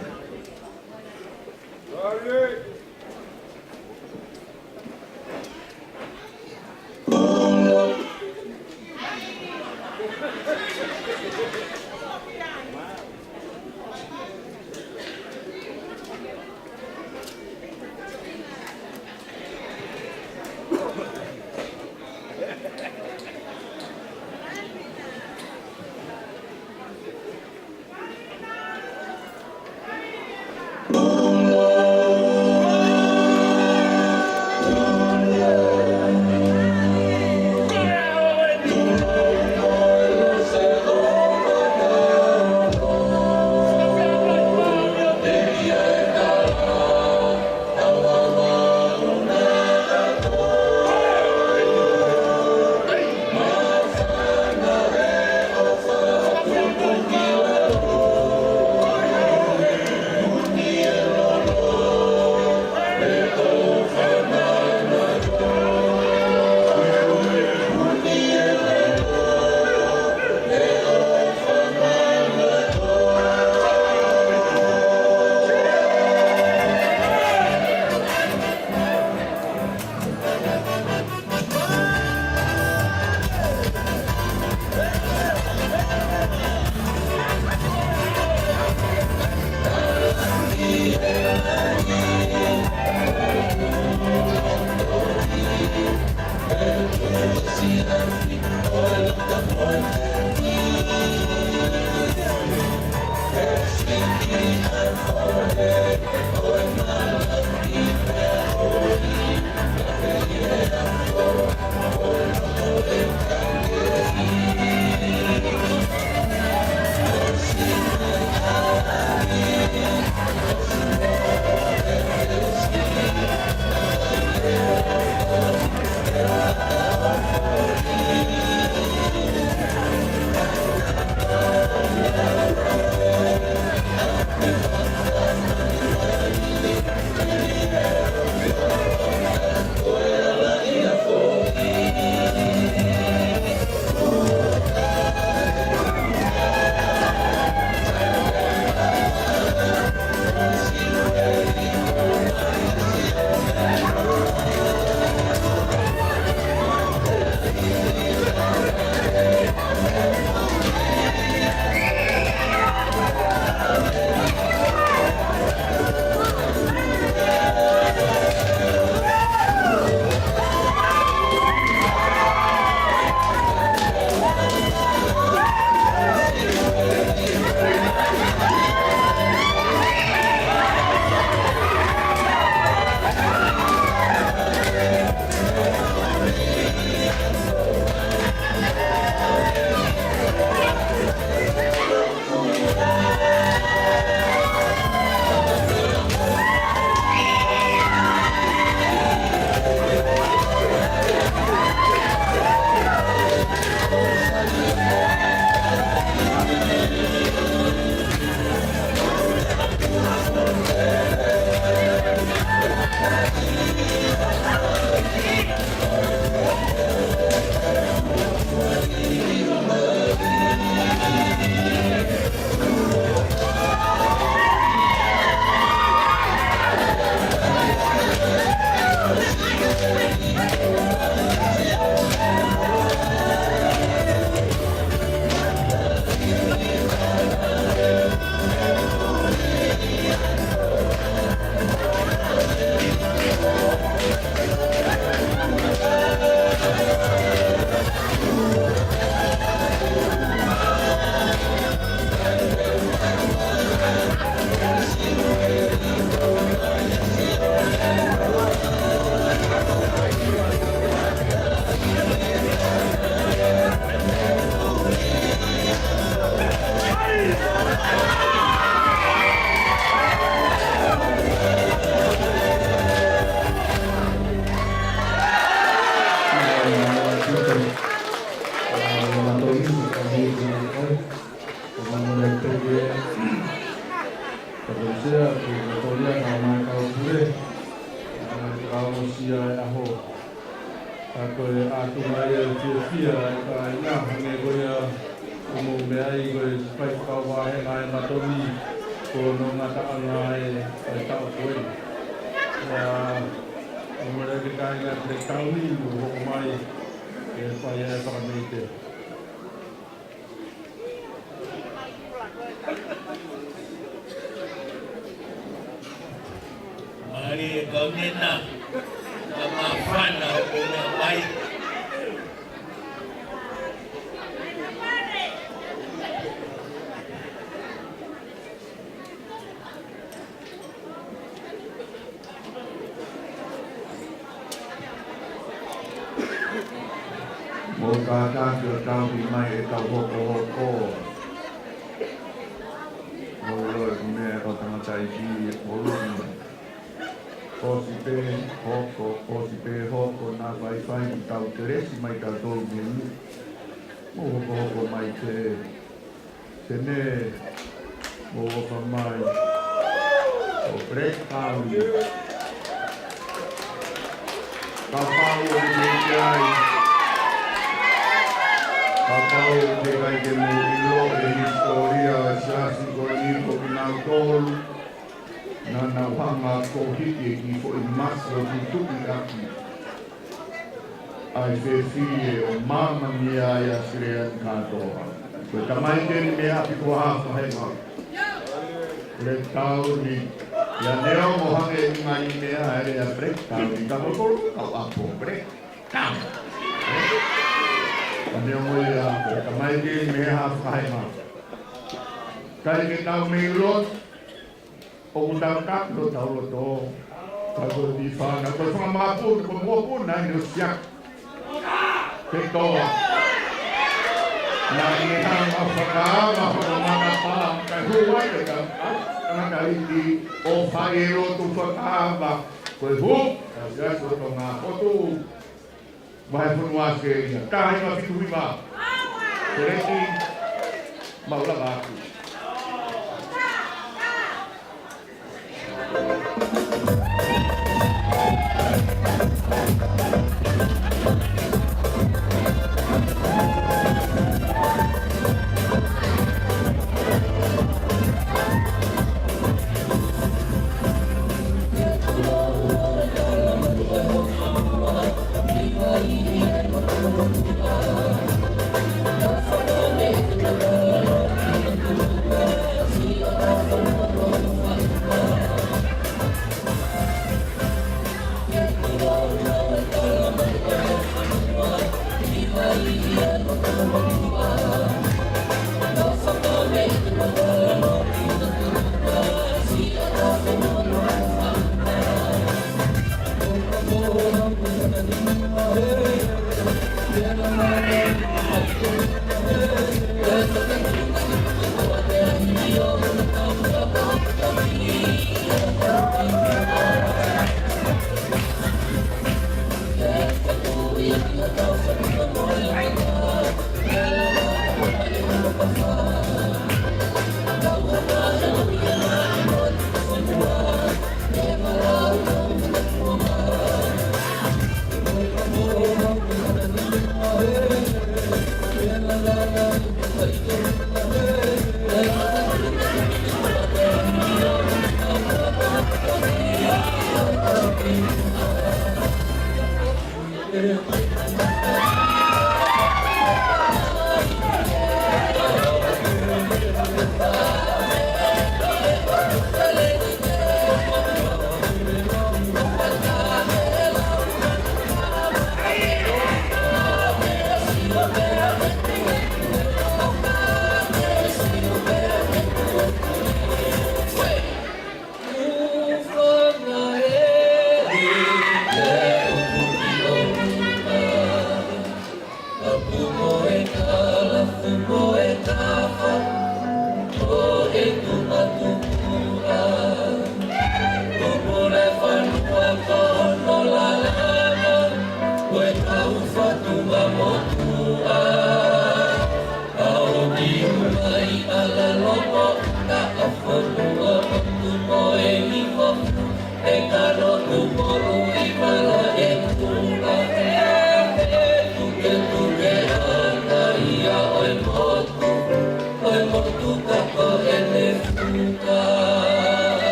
Fakaongosia e ʻaho. Ka ko e ʻatunga ia e fiefia e kāinga, hangē ko ia ʻoku mou meaʻi, ko e fai fakavahenga e matoni, ko hono ngataʻanga e, e taʻu ko eni. ʻIa, ʻoku mou meaʻi kāinga Blacktown, mou hoko mai ke fai e fakameʻite. Mālie e kau nena, ka māfana ʻo kona mai. Mou kātaki ʻo tauhi mai e kau hokohoko. Mou ʻilo e meʻa ʻa e kau tangataʻeiki, mou ʻilo. ʻOsi pē hoko, ʻosi pē hoko, naʻa faifai ke tau kelesi mai tautolu mei muʻa. Mou hokohoko mai pē. Te ne mo ʻofa mai ʻo Blacktown. Kapau ʻoku ʻikai ke ai, kapau ʻoku ʻikai ke mou ʻilo e hisitōlia ʻo e siasi ko eni, ko kinautolu naʻa nau hanga ʻo hiki e kiʻi foʻi masi ʻo tutuki ʻaki ʻa e fefine ʻo māmani ʻa ʻAositelēlia kātoa. Ko e tamaiki eni mei ʻapi ko Haʻa Fahenga, Blacktown, ʻia neongo hangē ʻoku ʻikai meʻa ʻa e lea Blacktown, ka ko e kolo kau ʻapo Blacktown. Ka neongo ia, ko e tamaiki eni mei Haʻa Fahenga. ʻIkai ke tau mei loto, ʻoku tau tapu ʻi hotau loto. Ka ko e fanga, ko e fanga makapuna, ko e makapuna ʻeni ʻo Siaki. Ke toa. Naʻa ne hanga ʻo fakaava hono matapā, kae hū ai e tangataʻeiki ʻo fai e lotu fakaava. Ko e hū, ka siasi ʻo Tonga Potu. Vahefonua ʻAositelēlia. Taha hiva fitu hiva. Seleti, mau lava atu.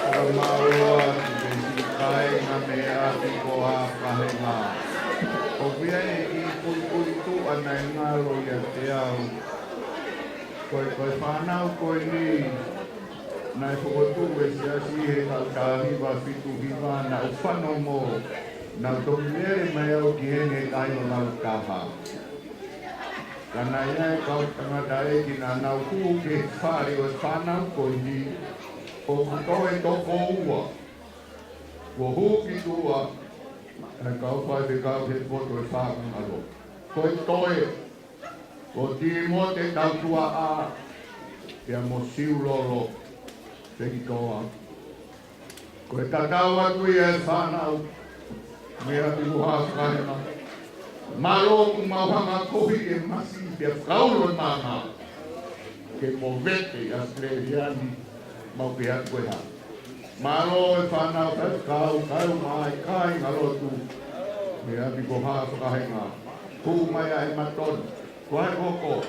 Fakamālō atu ki he kāinga mei ʻAfikoha Kahenga. ʻOku ʻi ai e kiʻi puipuituʻa naʻe ngalo ʻiate au. Ko e, ko e fānau ko eni, naʻe fokotuʻu e siasi he taʻu taha hiva fitu hiva, naʻá ku fanongo, naʻá ku toki lele mai au ki heni he taha hiva valu taha. Ka naʻe ʻi ai e kau tangataʻeiki naʻa nau hū ki he fale ʻo e fānau ko eni, ʻoku toe toko ua. Kuo hū ki tuʻa ʻa e kau faifekau he poto ʻo e Fāngalo. Ko e toe, ko Tīmote Tautuaʻa, pea mo Siulolo Fekitoa. Ko e tatau atu ia e fānau mei ʻAfikoha Kahenga. Mālō ʻoku mau hanga kovi e masi pea fakaulo e maama ke movete ʻi ʻAositelēlia ni, mau pehē atu ko e hā. Mālō e fānau faifekau, kae ʻumaʻā e kāingalotu mei ʻAfikoha Kahenga. Hū mai ʻa e matoni. Ko hai hoko?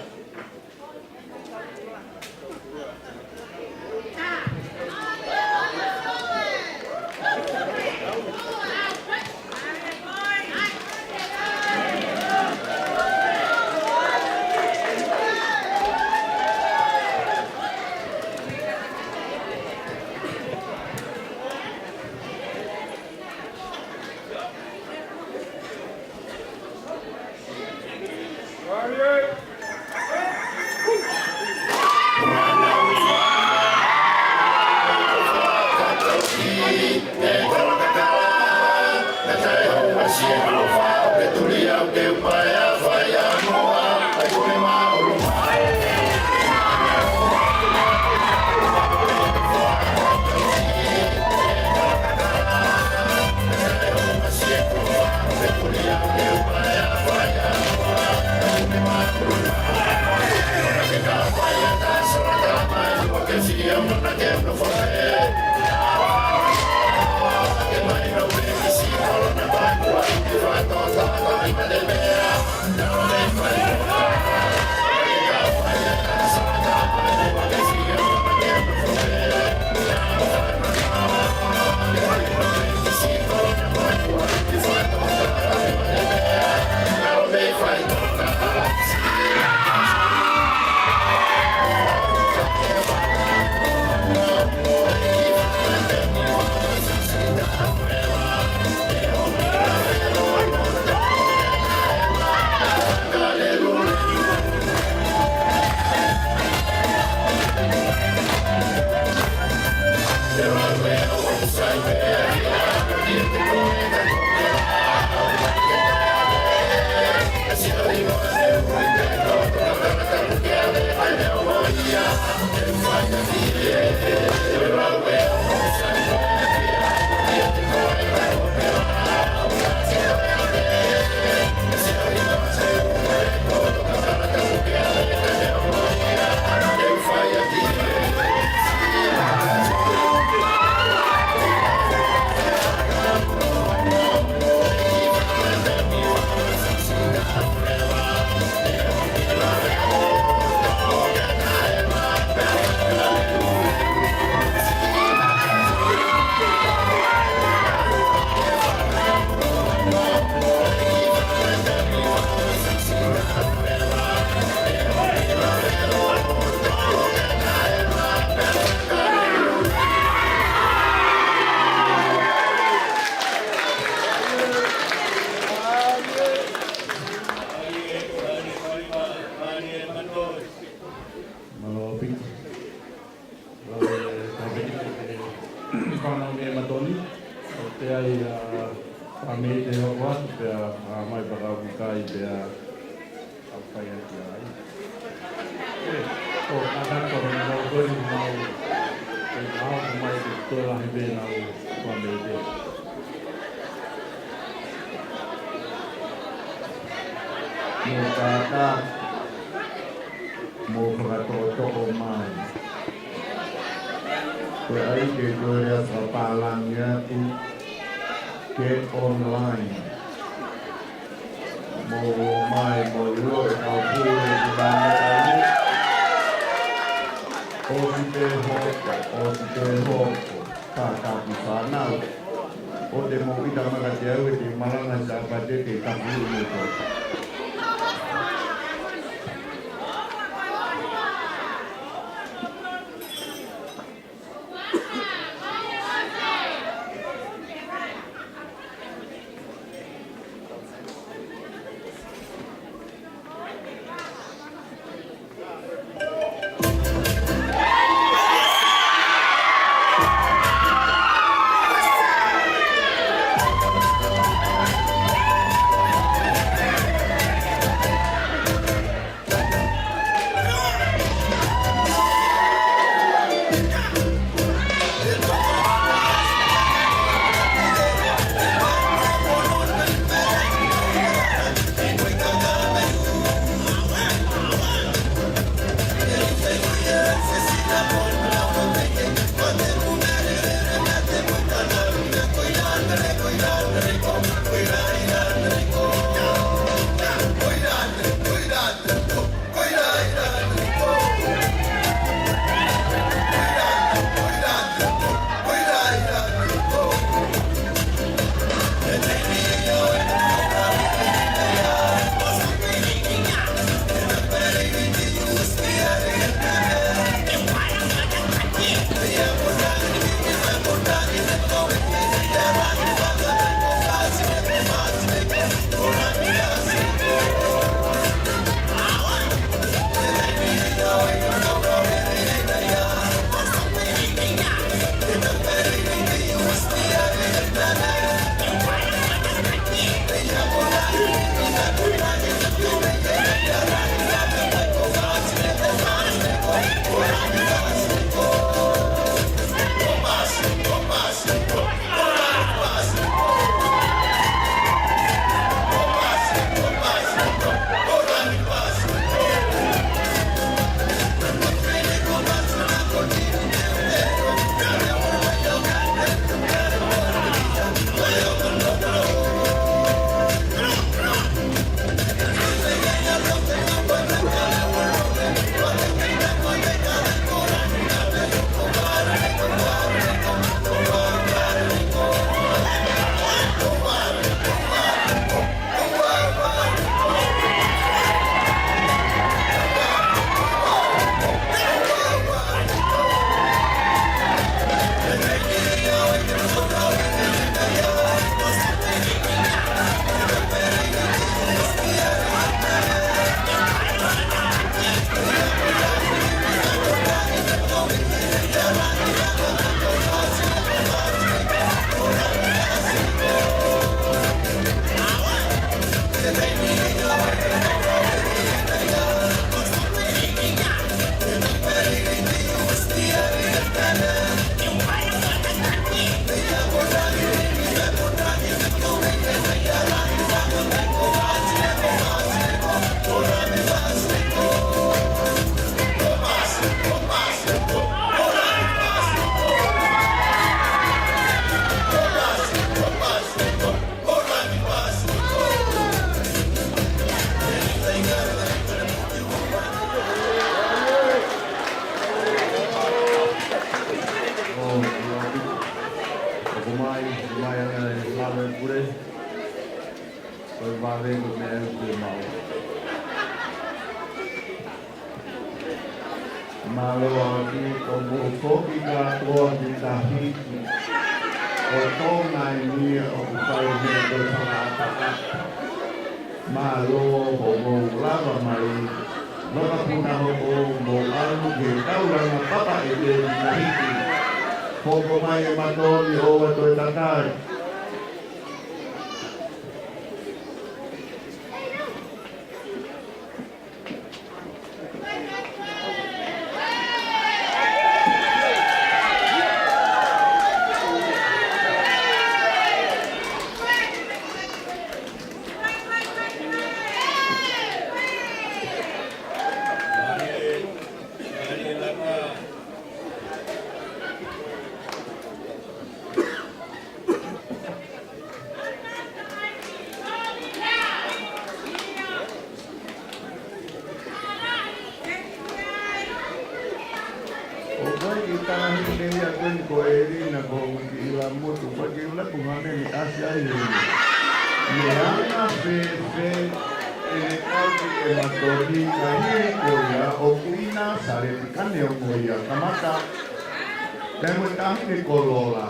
Mālō ʻaupito. Lau e tāpeni ke fānau mei matoni. ʻOku ʻi ai ʻa Pamete hoko atu pea ʻa mai pakau ki kai pea ʻa fai atu ai. ʻE, ko kātaki ko hono mau koi mau. ʻE mau ko mai ke tola he pē nau Pamete. Mo kātaki. Mo fakatokotoko mai. Ko e ʻai ke toe lea fakapālangi atu ke online. Mou ō mai, mou ʻilo e kau pule ʻi he vāhenga ni. ʻOsi pē hoko, ʻosi pē hoko, kātaki fānau. ʻOua te mou ʻita mai kiate au he te u malanga Sāpate, te u tapu ʻi he motu. ʻOku mai, mai ange e lalo e pule. Ko e vave ko e meʻa ʻoku ke maʻu. Mālō ʻaupito, mou foki kātoa ki Tahiti. Ko Tonga eni ʻoku fai he ko e fakaʻataʻatā. Mālō hoʻomou lava mai. Vakapuna hoʻomou ʻalu ki he taulanga papa ʻe te Tahiti. Hoko mai e matoni ʻoua toe tatai. Ko eni ko ʻElina ko Uki ʻIlamotu, ko e kiʻi ʻuluaki pungane ni ʻasi ai he. Meʻa anga fēfē ʻene kau ki ʻEmatoni ni ka hili ko ia ʻoku ʻi Nāsaleti ka neongo ia kamata. Taimi ʻe taha ni ko Lola.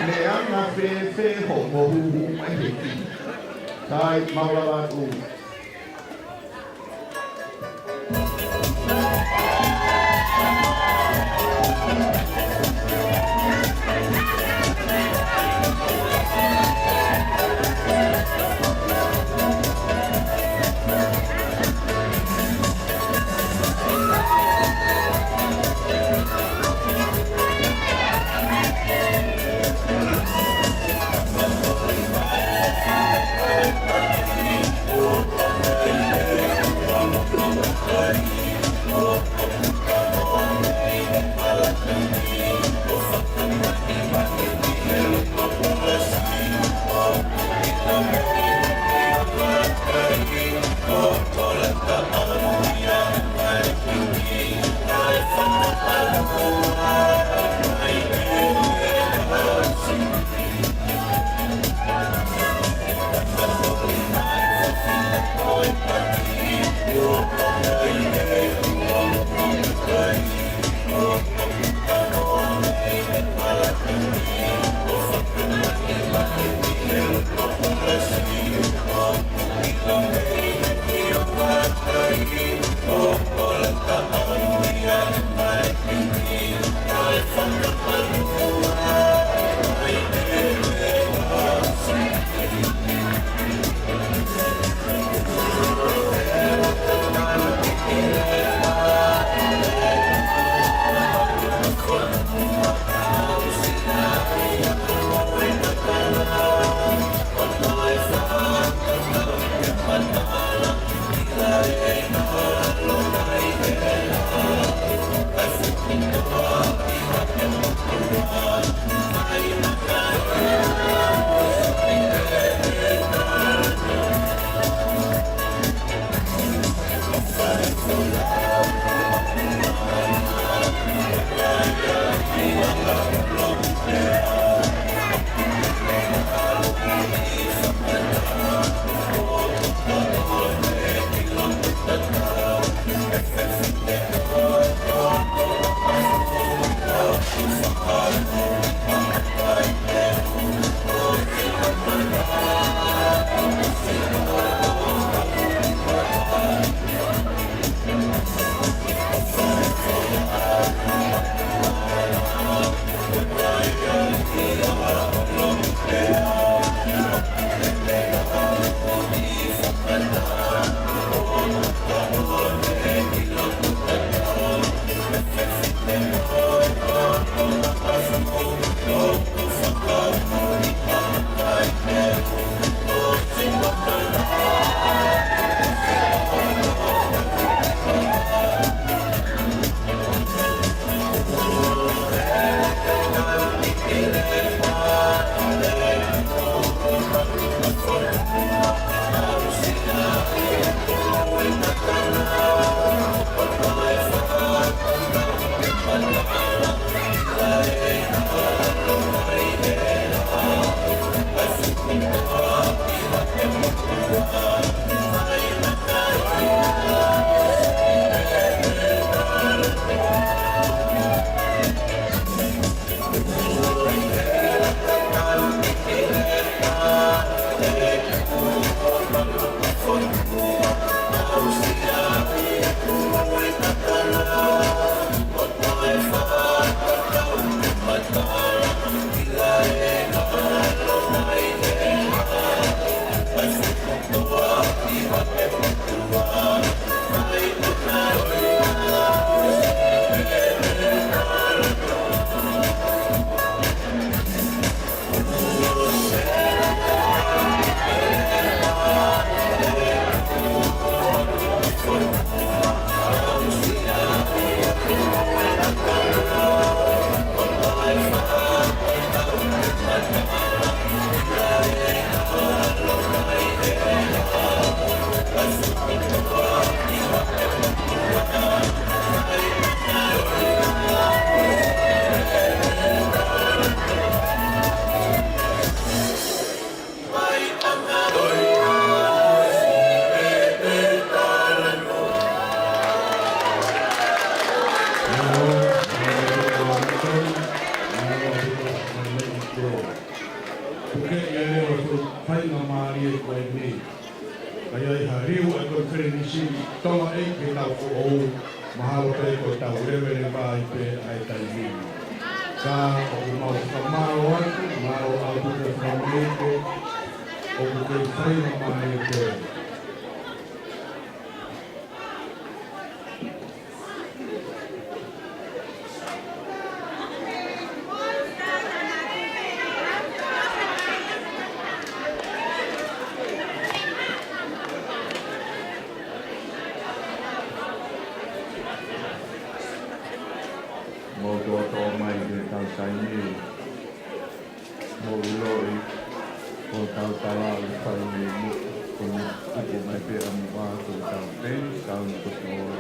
Meʻa anga fēfē hoʻomo huhu mai he ki. Sai, mau lava atu. Sili Tonga ʻEiki ke tau foʻou, mahalo pē ko ʻetau leveleva ai pē ʻa e taimi ni. Ka ʻoku mau fakamālō atu, mālō ʻaupito e fakamoʻoni ʻoku kei fai mai e pē. Mou toʻotoʻo mai ke tau taimi. Mou ʻiloʻi, ko ʻetau tala ʻoku fai mei muʻa, ko e tuku mai pē ʻamuʻa ko ʻetau peni, tau ni kotoa.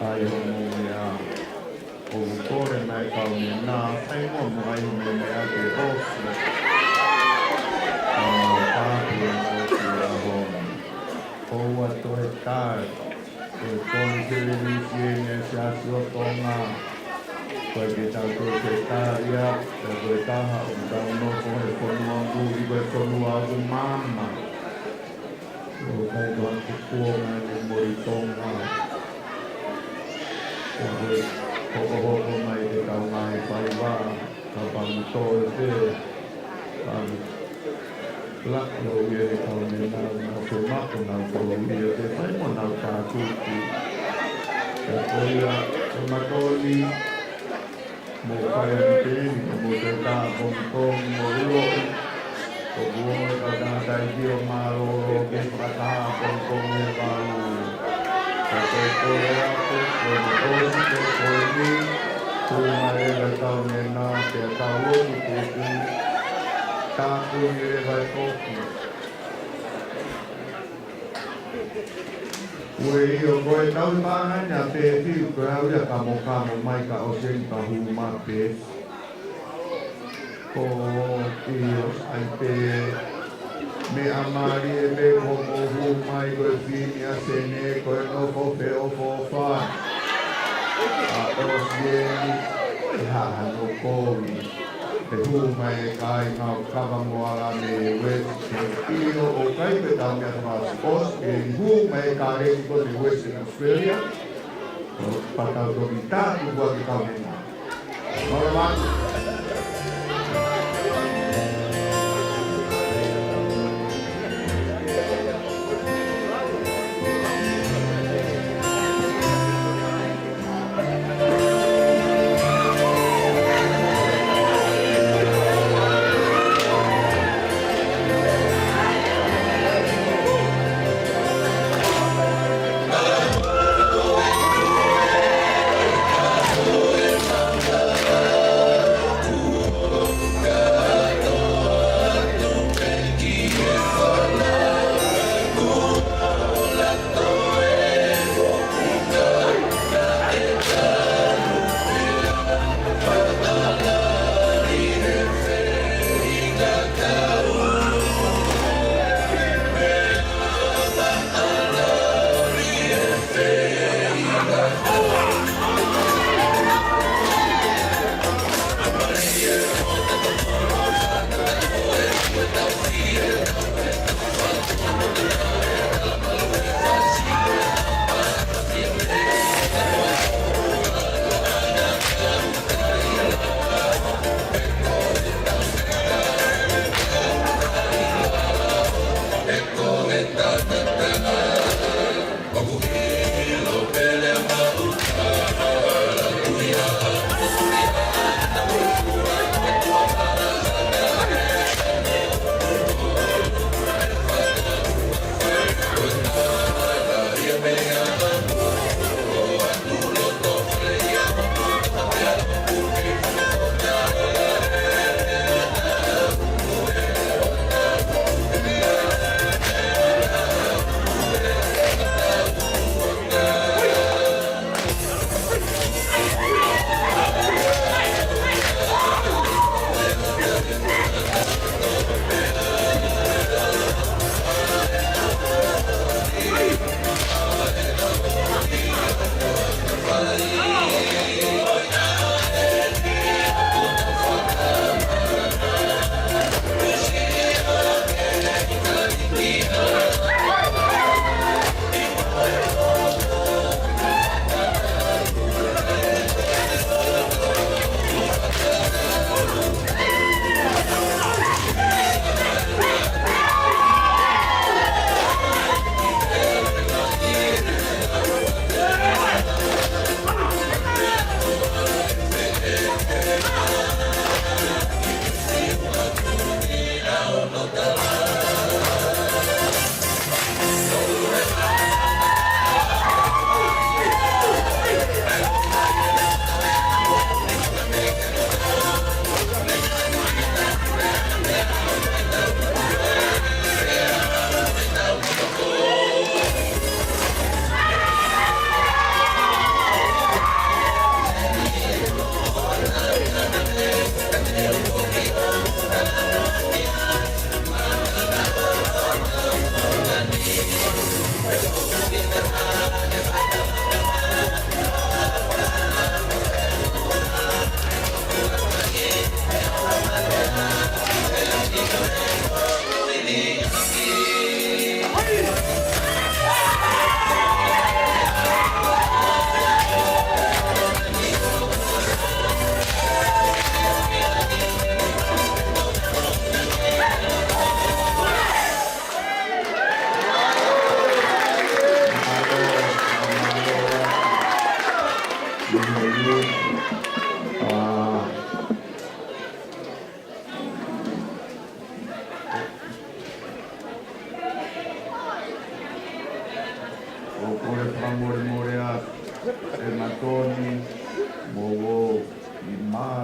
ʻAi hoʻomou meʻa, ʻoku kole mai kau meʻa, fai muʻa mo ʻai hoʻomou meʻa ke ʻosi. Ka mau tāpuni ʻosi ʻa hono. ʻOua toe tae. Ko e koni ke lelisi ʻeni e Siasi ʻo Tonga. Ko e ke tau toe ke talia, ko e taha ʻoku tau nofo he fonua muli, ko e fonua ʻoku maama. ʻOku ʻikai ko ha kuonga ʻeni moli Tonga. Ko e hokohoko mai ke tau ngaahi faiva, ka pau toe pē, pau. Laʻi ʻo ia he kau meʻa nau, nau femaʻu, nau kolo ia ke fai mo nau tākuku. Ka ko ia, ko e matoni, mo fai ʻa e tēni, ka mo te tā pongipongi mo ʻiloʻi. Ko kuo ʻomi e kau tangata ʻi ʻo mālōlō ke fakataha pongipongi e valu. Ka ko e kole atu, ko e ʻosi ko e kole ni, tū mai e kau meʻa nau, ke tau lotu kuku. Tāpuni leva e kofi. Ue io, ko e tau pānga ni a Pefi, ko e au ia kamokamo mai ka ʻosi eni ka hū mai Pefi. Ko io, ʻai pē meʻa mālie pē ko hoʻomou hū mai ko e fini a Sene, ko e nofo feʻofoʻofani. ʻA ʻosi eni, ʻe haʻano kovi. ʻE hū mai e kāinga ʻo Kava mo Ala mei West, ke ʻilo ʻoku ʻikai pē tau meʻa fakaʻosi, ʻosi eni hū mai e kāinga ko eni Western Australia, ʻo patau toki tāku kua ke kau mena. Mālō atu.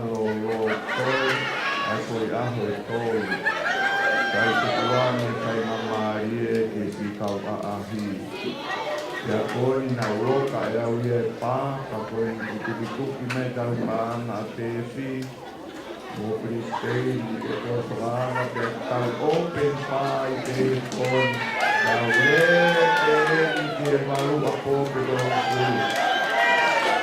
Lolo, ʻa e ko e ʻaho ʻe tolu. Kai tukuange, kai māmālie, ke si kau ʻaʻahi. Pea ko eni naʻa ku ʻilo ʻe au ia e pā, ka ko eni kuo tukituki mai tau paʻanga ʻa Pefi mo Brisbane ke tau fakaanga pea tau open pā ʻi he pō ni. Tau lele eni ki he valu ʻa pō ke tau kulu.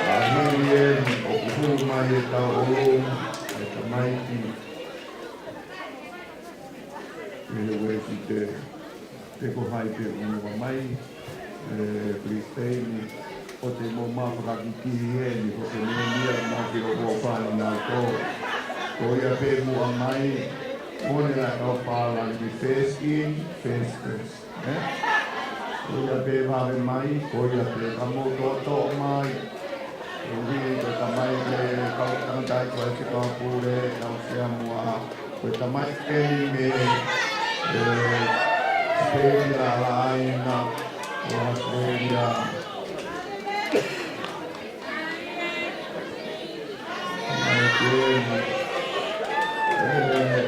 Ka hili eni ʻoku hū mai e tau ʻolunga, e tamaiki, e uesite, pe ko hai pē ʻoku muʻa mai, e, Brisbane, ʻoku te mo ma fakakiki eni, ʻoku te mea mia mo ke o ko fani na ko. Ko ia pē muʻa mai, mo ne la kau pālangi first in, first, first, ē? Ko ia pē vave mai, ko ia pē ka mo to to mai. Ui, ko e tamaiki, kau tangata ko e te kau pule, kau sea muʻa. Ko e tamaiki eni mei, e, Sipeni, Lalaina ʻo ʻAositelēlia. Tamaiki eni, e,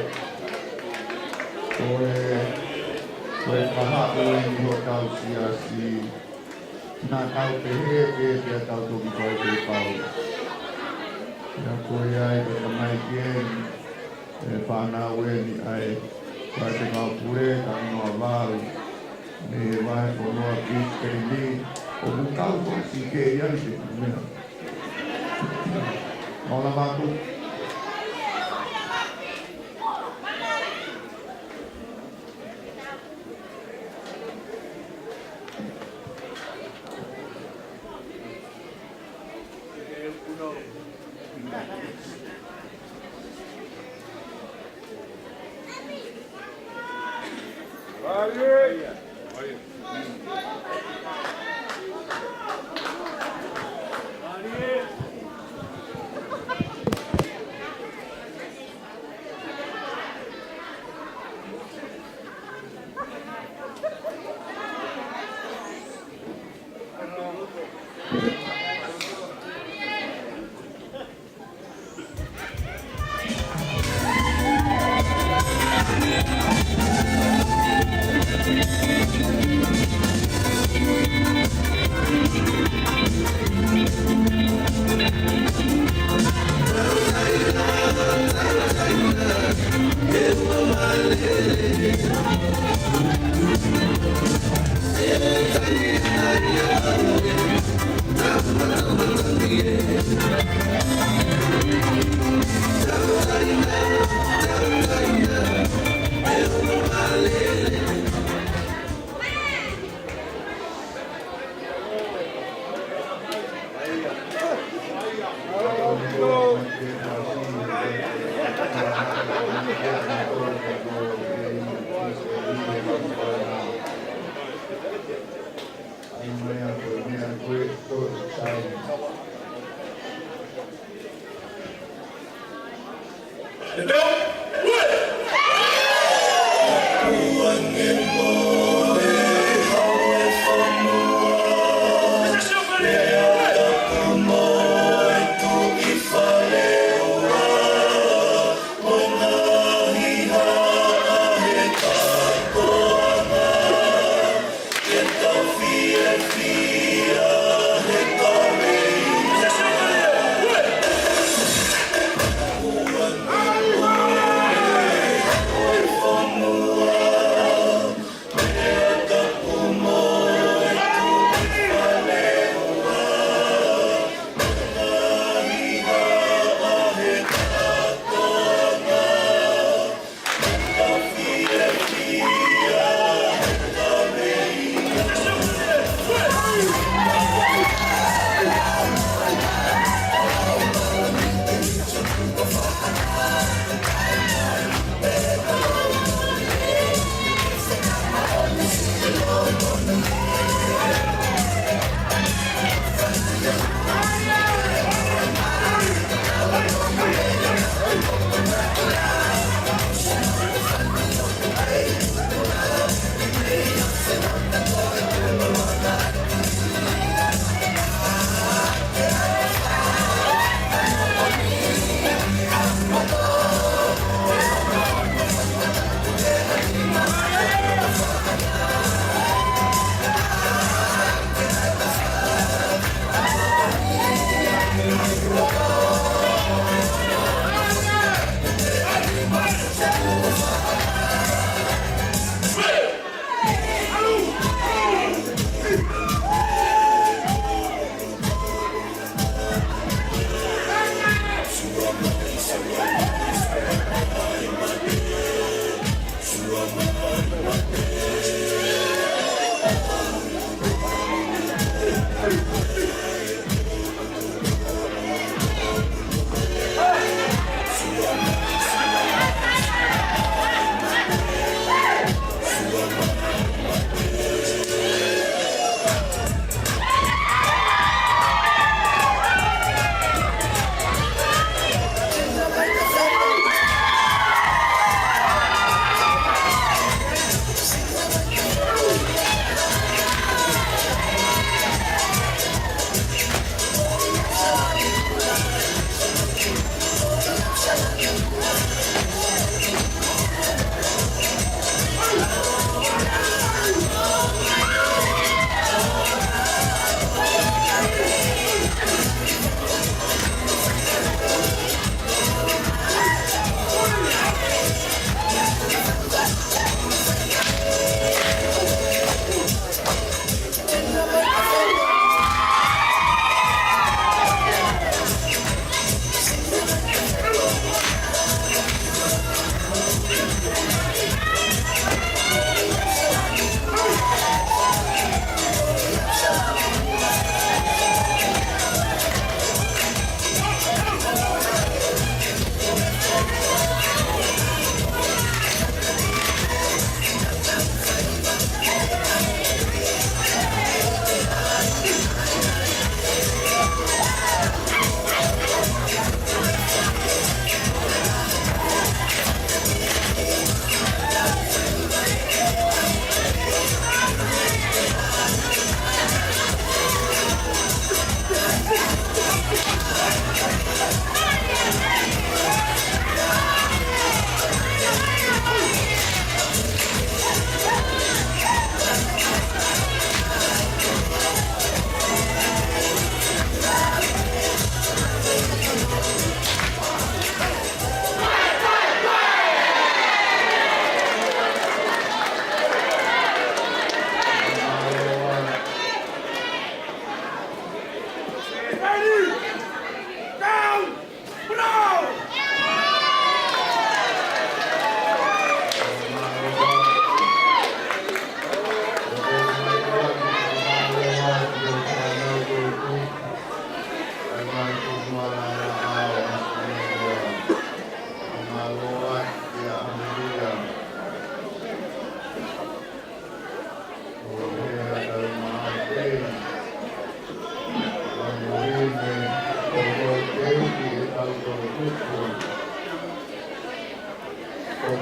ko e, ko e kahaʻu eni hotau siasi. Naʻa tau pehē pē pea tau toki fai pē pau. Pea ko ia ai ko e tamaiki eni, e fānau eni ʻa e, ko e te kau pule, ka noa vau. Mei he vahefonua Brisbane, ʻoku kau ko si ke ia i te kumea. Ola māku.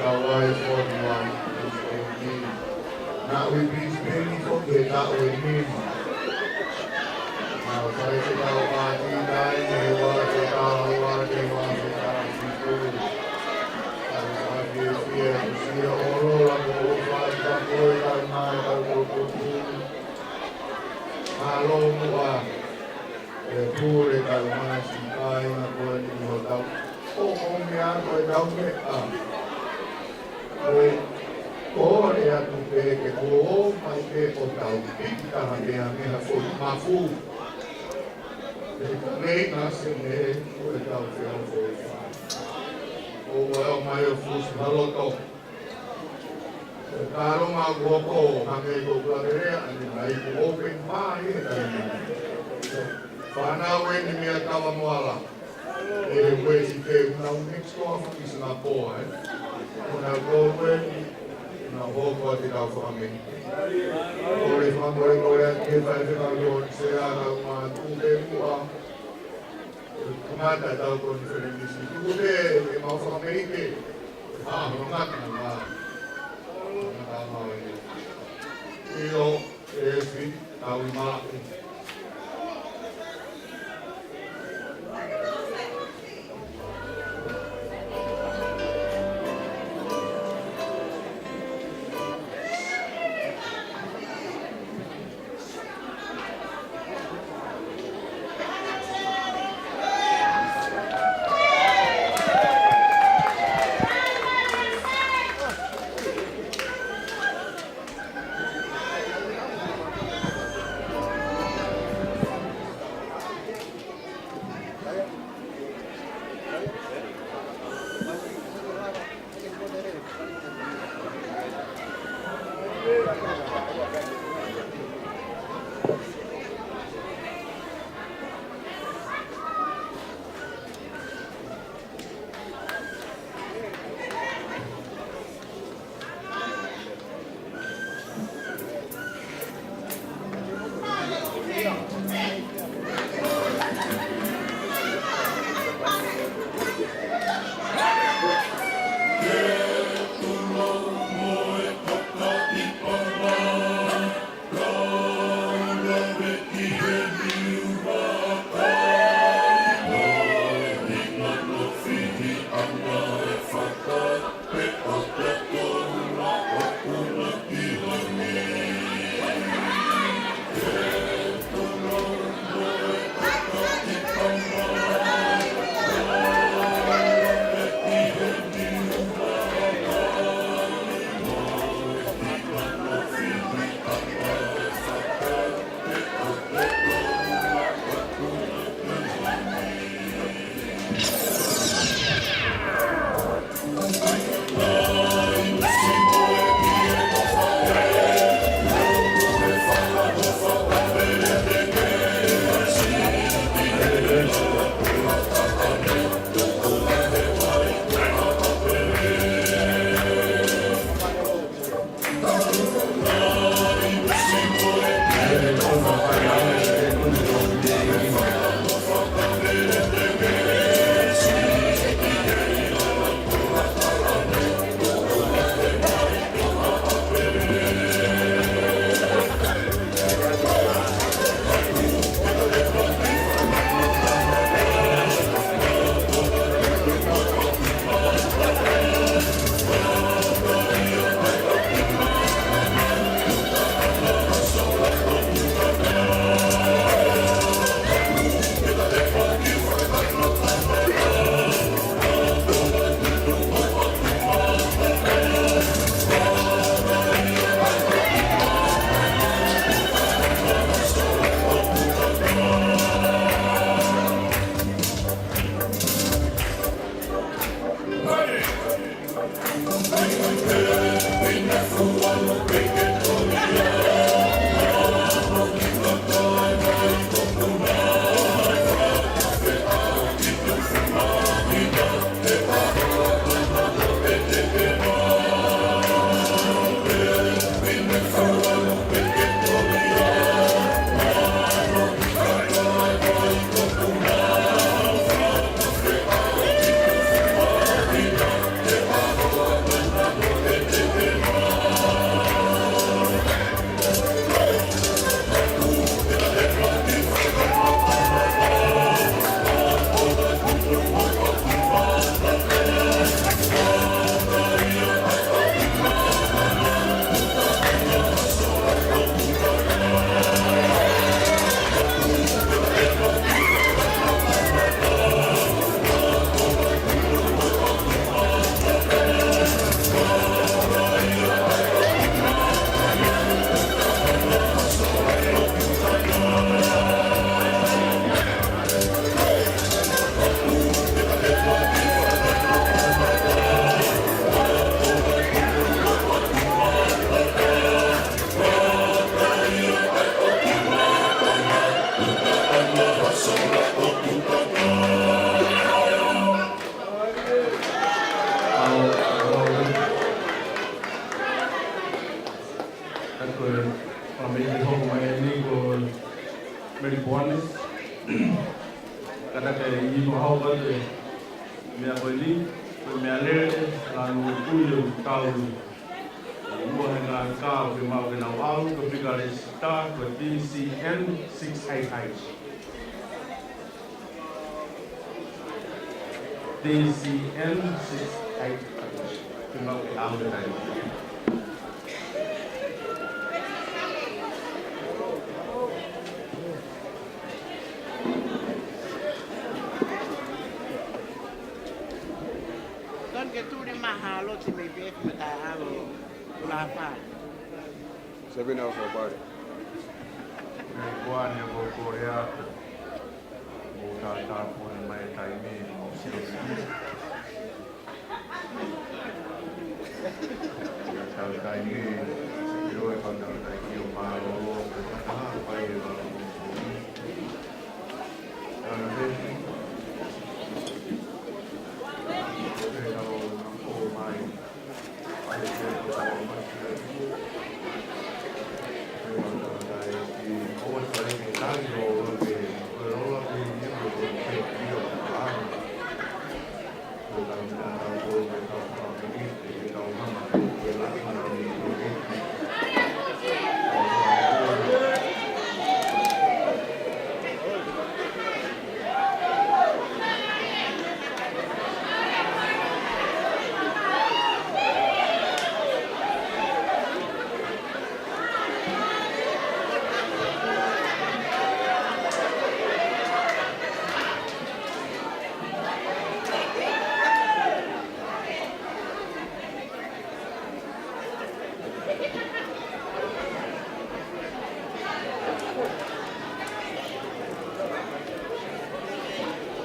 Hawaii forty-one, Christian King. Naʻa ʻoku ʻi Brisbane foki he taʻu ni. Naʻa ʻoku fai ʻetau pāti taimi he ua afe taha ua ki he ua afe taha fitu. Naʻa ʻoku fiefia ʻa e sia ʻo lola ko ʻofa ʻi ka ko e kae mai tau ko ko tu. Mālō muʻa. E pule kae ʻumaʻā siʻi kāinga ko eni ʻi hotau. ʻO, ʻo meʻa ko e tau meʻa. Ko e, ko e atu pē ke kuo ʻomai pē ʻo tau piki taha meʻa meʻa foʻi mafu. E ka mei na se me ko e tau fea foʻi fa. ʻO ua ʻomai ʻo fusi haloto. Ka ʻalu mai ʻo hoko hangē ko e Kuakelea, ʻa eni mai ko e open bar ʻi he taimi ni. Fānau eni mei Kavamoala. ʻE he uesi ke unau next door foki Singapore, ē. Ko nau ko eni, nau hoko atu ʻetau fakameni. Ko e fakamolemole atu ki he faifekau ʻo Sea, kau mā tuku pē muʻa. Kamata ʻetau konifelenisi. Tuku pē ke mau fakameni pē. Ā, hono ngata na. Ngata mau ē. ʻIo, ʻe fi, tau i malaʻe. Ko e hau atu e meʻa ko eni, ko e meʻalele, lanu ʻi ʻuli ʻo talu. ʻOku ʻi ai e ngaahi kā ʻoku fiemaʻu ke nau ʻalu, ko e fika lēsisita, ko e D C N six eight eight. D C N six eight eight. Fiemaʻu ke ʻalu he taimi. Don ke tuli maha lote mai pē ʻi he taʻalo ʻo Lapa. Seven hours of party. Mei kuani ko Korea. Mo tātāpuni mai taimi mo sio. Ia tau taimi, io e pangau taimi o mālōlō, ko e mataha pai e mālōlō. Ana pesi. Ko e tau o mai.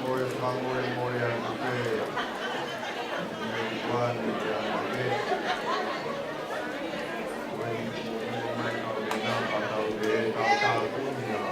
Ko e fakamolemole atu pē, mei kuani ki a Mave. Ko e moʻoni mai kau ke nau patau pē, kau tāpuni a.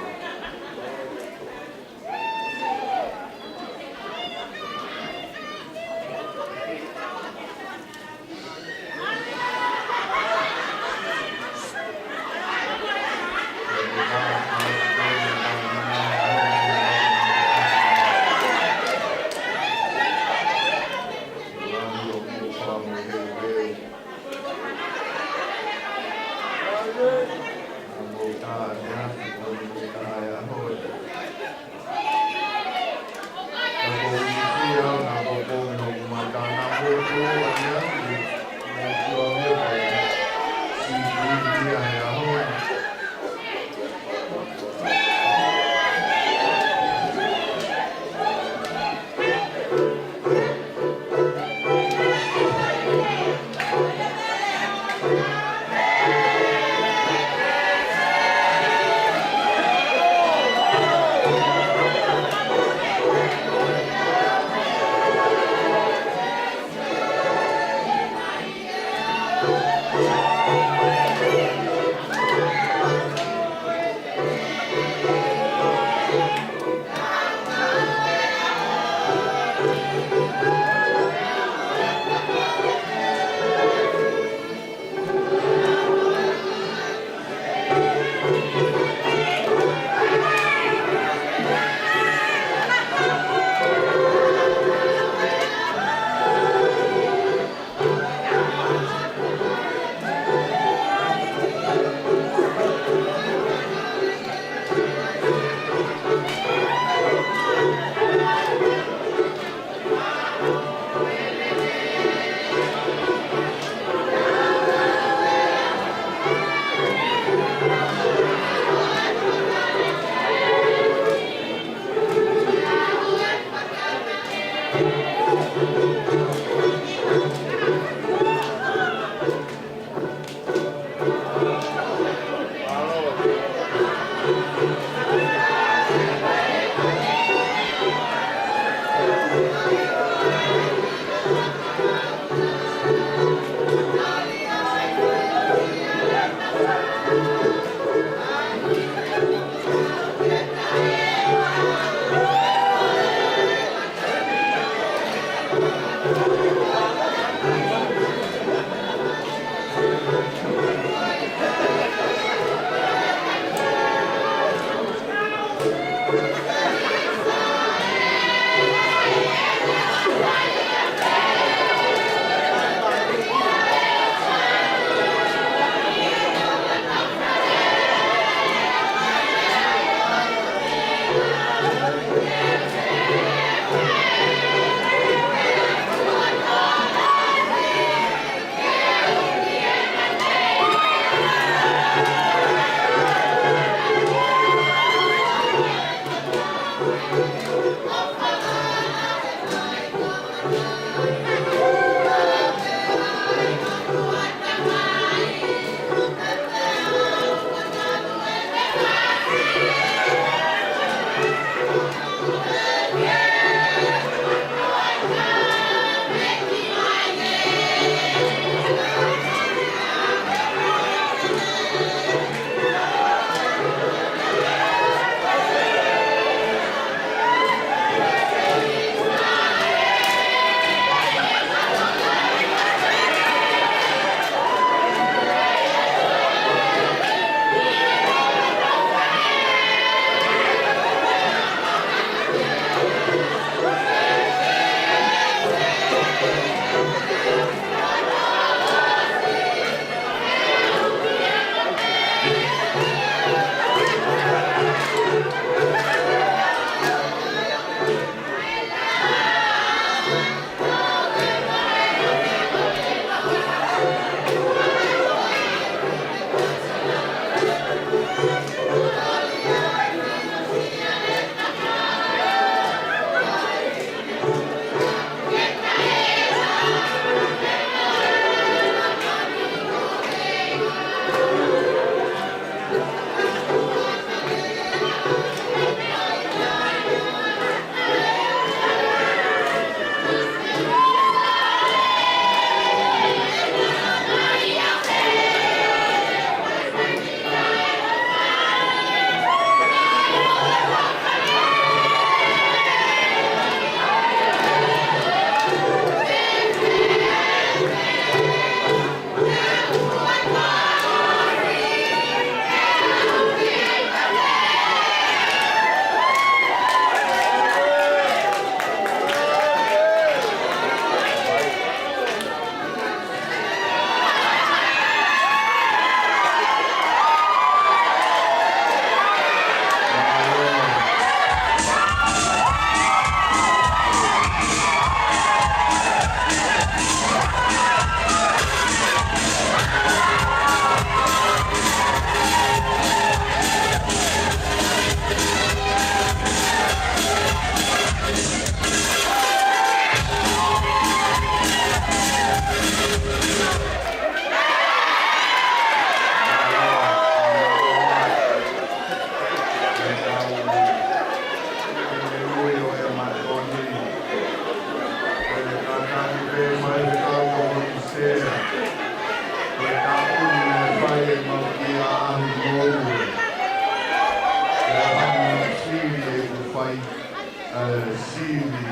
Sivi,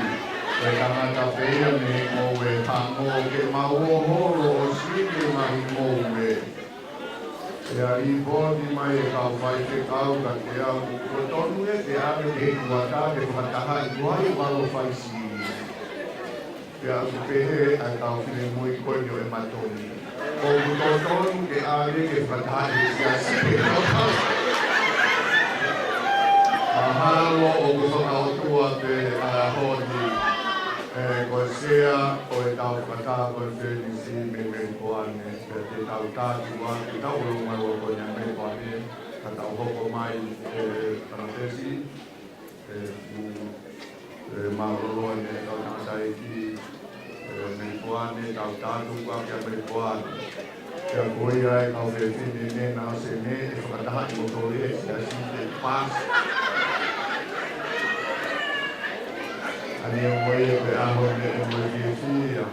ʻe tangata pē ia mei he ngoue hangē ke mau ō holo ʻo sivi e ngaahi ngoue. ʻE ʻa lipooti mai e kau faifekau kiate au, ʻoku totonu ē ke ʻave ki he kuata ke fakatahaʻi ko hai ʻoku ʻalu ʻo fai sivi. Pea ʻoku pehē ʻa e kau finemui ko eni ʻo e Matoni. ʻOku totonu ke ʻave ke fakatahaʻi he siasi ke fakatahaʻi. Mahalo ʻoku fakaʻotua pē ʻa e ʻaho ni, ē, ko e sea ʻo e tau fakataha konifelenisi mei Melipoane, pea te tau tātuʻa, te tau ʻolunga ua ko eni ʻa Melipoane, ka tau hoko mai, ē, Tamatesi, ē, ʻoku, ē, mālōlō eni e kau tangataʻeiki, ē, Melipoane, tau tātuʻa kia Melipoane. Pea ko ia e kau fefine ne nau ʻosi ne, ʻe fakatahaʻi mo tole e siasi ke pasi. ʻA eni ʻoku ʻi ai pē ʻaho ni ʻe mo e fiefia.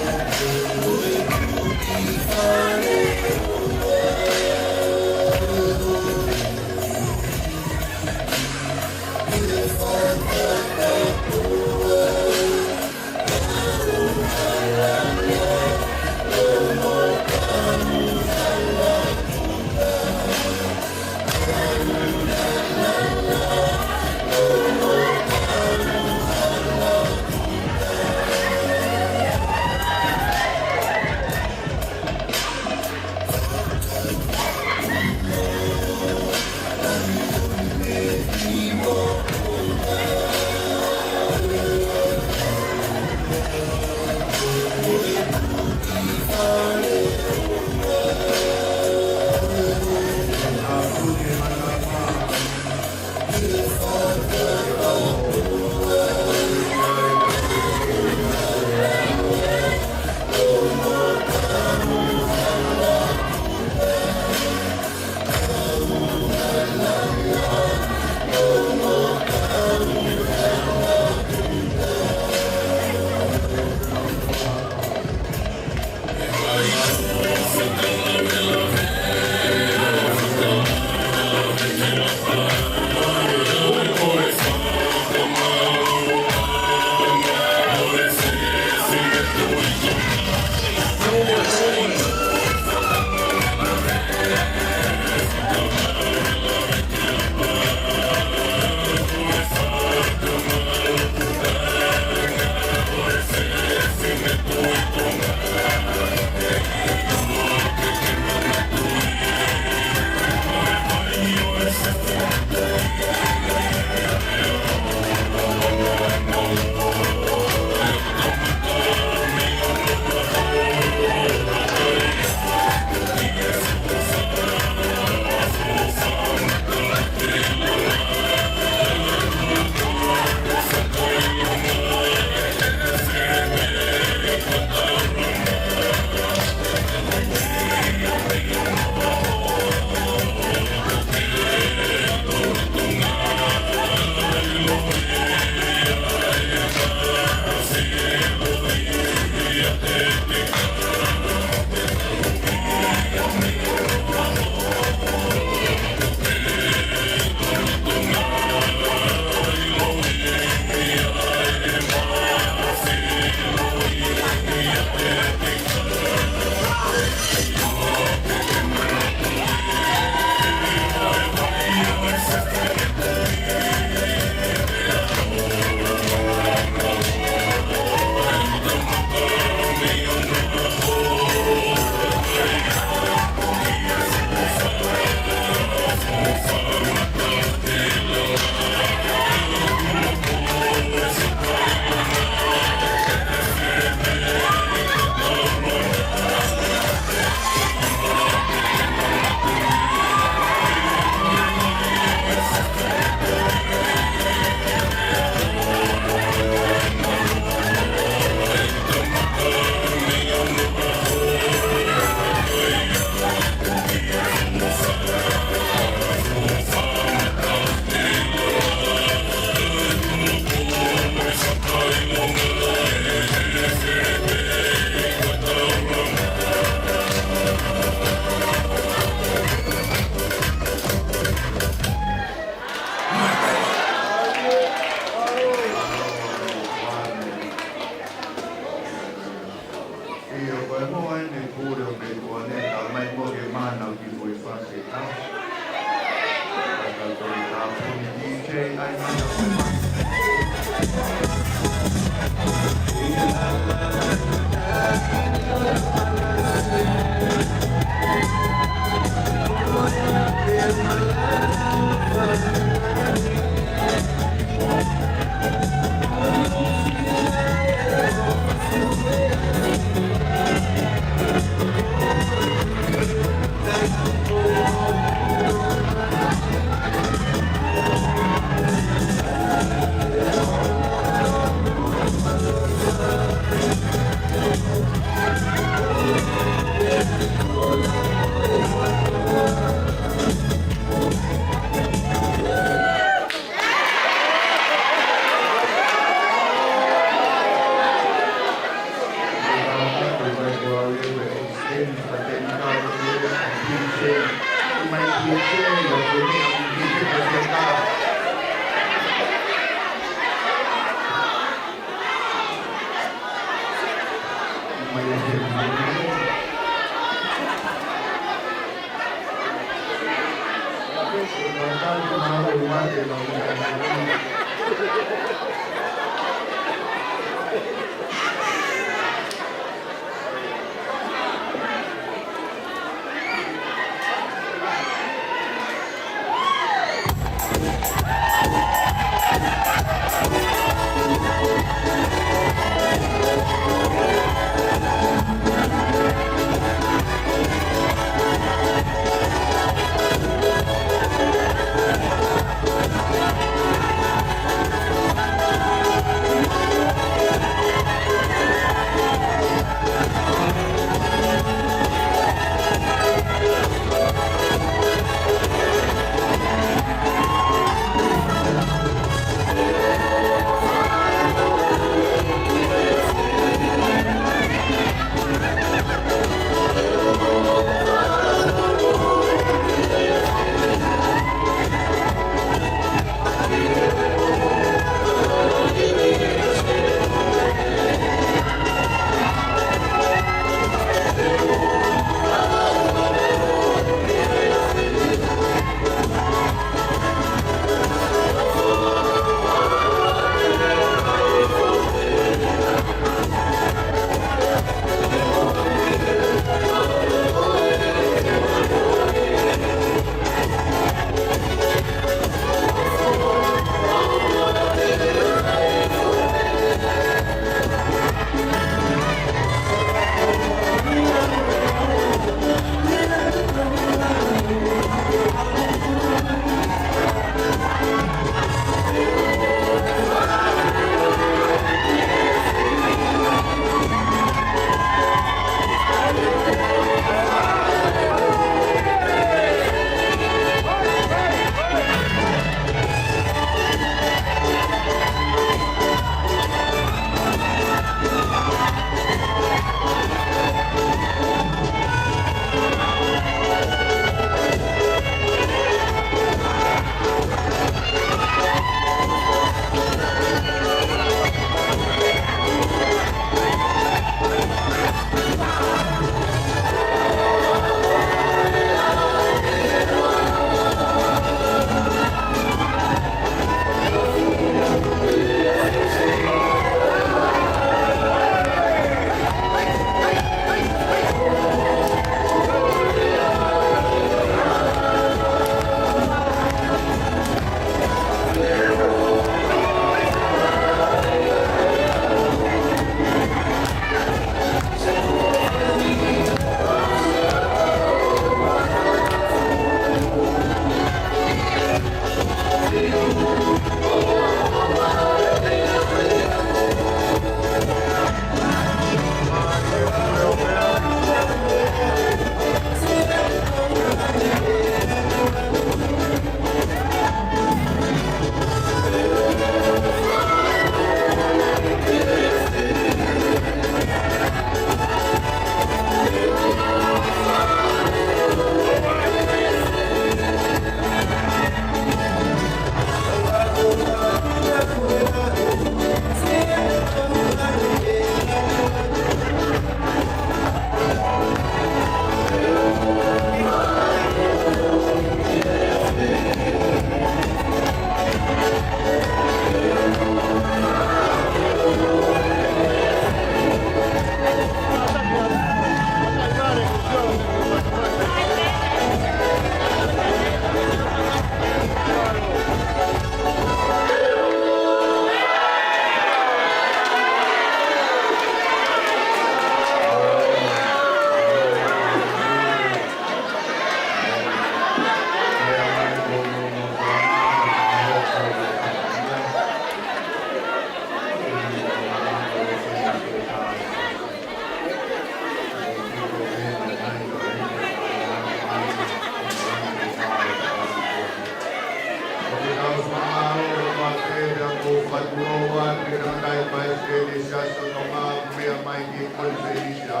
Tangataʻeiki Palesiteni Siasi ʻo Tonga, meʻa mai ki he Konifelenisi ʻa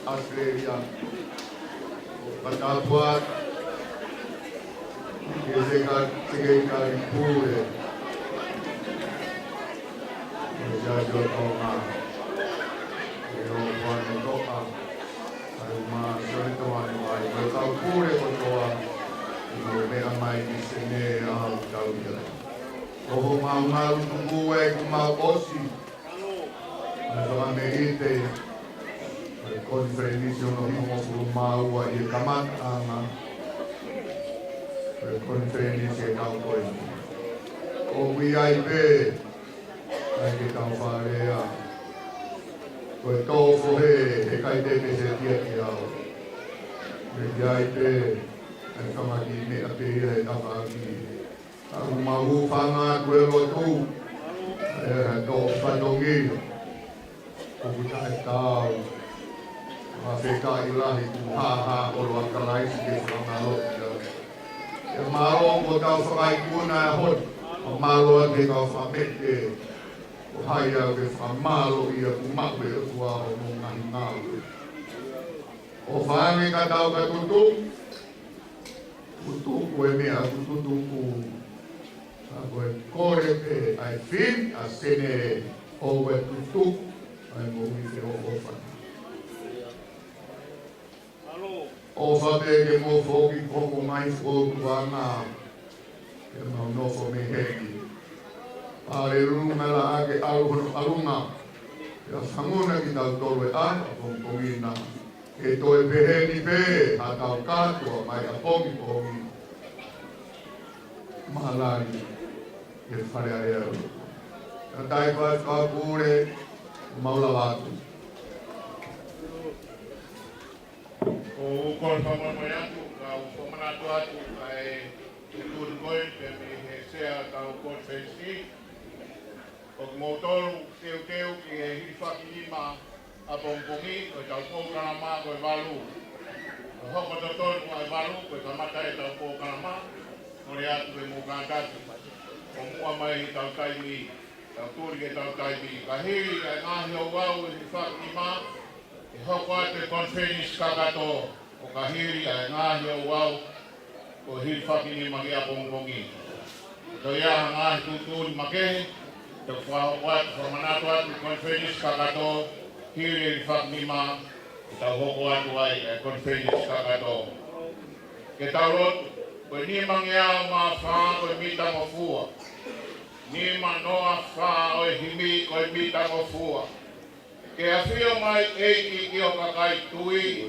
ʻAositelēlia. Fakatapu atu ki he Seka-, Sekelitali Pule ʻo e Siasi ʻo Tonga, ʻa Hoʻopoana Toʻa, ʻa e ma Sione Toa ni mai, mo e kau pule kotoa, ʻi he meʻa mai ki Senē ʻa ʻetau ia. ʻOku mau malu tuku ē kuo mau ʻosi ʻa e fakameʻite ʻa e Konifelenisi hono hongofulu mā ua ʻi he kamataʻanga ʻo e Konifelenisi ʻi he taʻu ko eni. ʻOku ʻi ai pē, ʻikai ke tau fakalea, ko e tō fohe, heʻikai te ke setia ki au. ʻOku ʻi ai pē, ʻa e fanga kiʻi meʻa pē ia he tafaʻaki. ʻOku mau hūfanga atu he lotu, ʻa e tō fatongia. ʻOku taʻetaau, fakafetaʻi lahi kuo hāhā ʻa Kalaisi ke fakamālō ia. ʻE mālō kuo tau fakaikuna e hot, ʻo mālō atu he kau fakameʻite, ko hai au ke fakamālō ia kuo maʻu ʻe he ʻOtua hono ngaahi ngāue. ʻOfa ange ka tau ka tutuku, tutuku e meʻa kuo tutuku. Ka ko e kole pē ʻa e fili ʻa Senē ʻoku tutuku ʻa e moʻui feʻofoʻofani. ʻOfa pē ke mou foki ki hoʻomou ngaahi fokoutuʻanga, ke mau nofo mei heni. Palelunga la ake ʻalu hono ʻalunga. Pea fanguna kitautolu ʻe ʻapongipongi na. Ke toe pehē ni pē haʻatau kātoa mai ʻapongipongi. Mālali he Fale Alea. Ka tai pa ka pule mau lava atu. ʻOku ou kole fakamolemole atu, ka u fakamanatu atu ʻa e tuʻutuʻuni ko ē pea mei he Sea ʻetau Konifelenisi. ʻOku mou tolu teuteu ki he hilifakinima ʻapongipongi ʻo ʻetau polokalama ko e valu. ʻO hoko totonu ʻa e valu ko e kamata ʻetau polokalama, kole atu ke mou kātaki ʻo muʻa mai ʻetau taimi, tau tuli ʻetau taimi. Ka hili ʻa e ngaahi ouau ʻi he hilifakinima, ʻe hoko atu e konifelenisi kakato, ʻo ka hili ʻa e ngaahi ouau ʻo e hilifakinima ki ʻapongipongi. Toe ʻi ai ha ngaahi tuʻutuʻuni makehe, te u fakahoko atu, fakamanatu atu e konifelenisi kakato, hili e hilifakinima, ʻe tau hoko atu ai e konifelenisi kakato. Ke tau lotu. Ko e nimangeau mā fā ko e mita ngofua. Nima noa fā ʻo e himi ko e mita ngofua. Ke ʻafio mai ʻEiki ki ho kakai tui,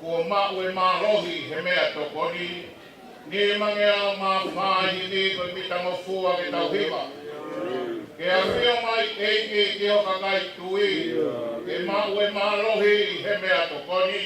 kuo maʻu e mālohi he meʻatokoni. Nimangeau mā fā himi ko e mita ngofua ke tau hiva. Ke ʻafio mai ʻEiki ki ho kakai tui, ke maʻu e mālohi he meʻatokoni.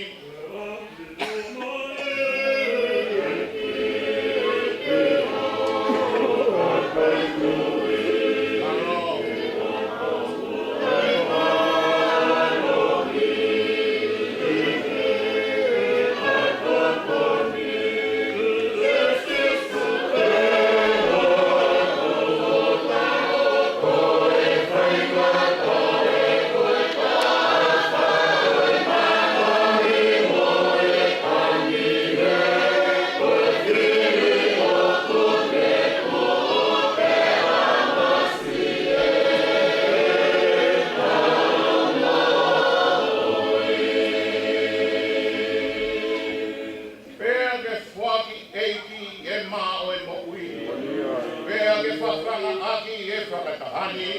Pea ke foaki ʻEiki e mā ʻo e moʻui. Pea ke fafanga ʻaki e fakataha ni.